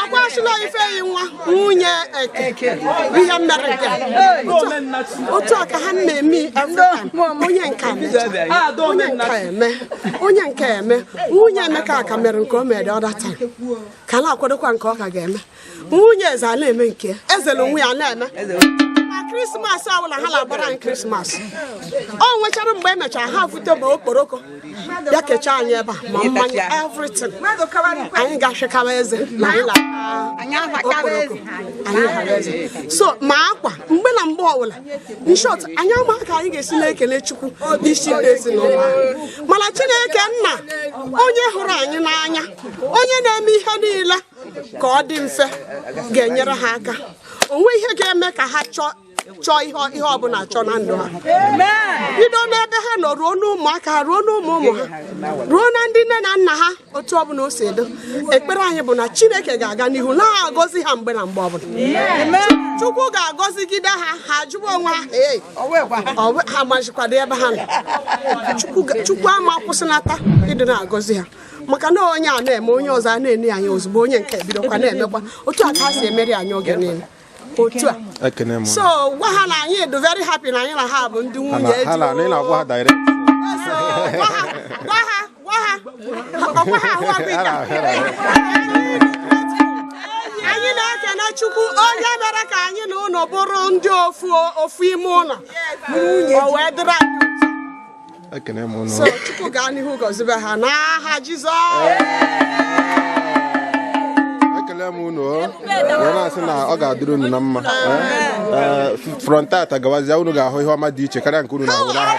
akwashila ifeyi nwa nwunye eke ihe mere nke otu a ka ha na-eme every time. Onye nka emecha, onye nka eme, onye nke eme. Nwunye Emeka ka mere nke o mere the other time, ka na-akwadokwa nke ọ ka ga-eme. Nwunye eze a na-eme nke ya, eze na onwe ya na-eme na Krismas ọbụla ha na-agbara anyị Krismas. O nwechara mgbe emechara ha vute ma okporoko bịa kechaa anyị ebe a, ma mmanya, everything. Anyị ga-achịkawa eze na anyị na okporoko anyị ghara eze so ma akwa mgbe na mgbe ọbụla. In short, anyị ama ka anyị ga-esi na-ekele Chukwu n'isi ndị ezinụlọ anyị, mana Chineke nna, onye hụrụ anyị n'anya, onye na-eme ihe niile ka ọ dị mfe, ga-enyere ha aka. Onwe ihe ga-eme ka ha chọọ chọọ ihe ọbụla chọọ na ndụ ha, bido n'ebe ha nọ ruo n'ụmụaka ha, ruo n'ụmụ ụmụ ha, ruo na ndị nne na nna ha, otu ọbụla o si edo. Ekpere anyị bụ na Chineke ga-aga n'ihu na-agọzi ha mgbe na mgbe ọbụla. Chukwu ga-agọzigide ha, ha jụwa onwe ha, "Ee, ha majikwado ebe ha nọ." Chukwu ama kwụsịnata ịdị na-agọzi ha, maka na onye a na-eme, onye ọzọ a na-ene anyị ozugbo, onye nke ebidokwa na-emekwa. Otu a ka ha si emeri anyị oge niile, otu a. Ekene m. So gwa ha na anyị dị very happy na anyị na ha bụ ndị nwunye. Ha na ị na-agwa ha direct. Gwa ha, gwa ha, gwa ha, ọkwa ha ahụ ọgwụ ike. Anyị na-ekene Chukwu onye mere ka anyị na ụlọ bụrụ ndị ofu ofu ime ụlọ, o wee dịrị anyị ụtọ. Ekene m unu. So Chukwu gaa n'ihu gọzibe ha n'aha Jizọs. Ekele m unu o. Wee na-asị na ọ ga-adịrị unu na mma. Ee, from tata gawazie, unu ga-ahụ ihe ọma dị iche karịa nke unu na-ahụ n'aha.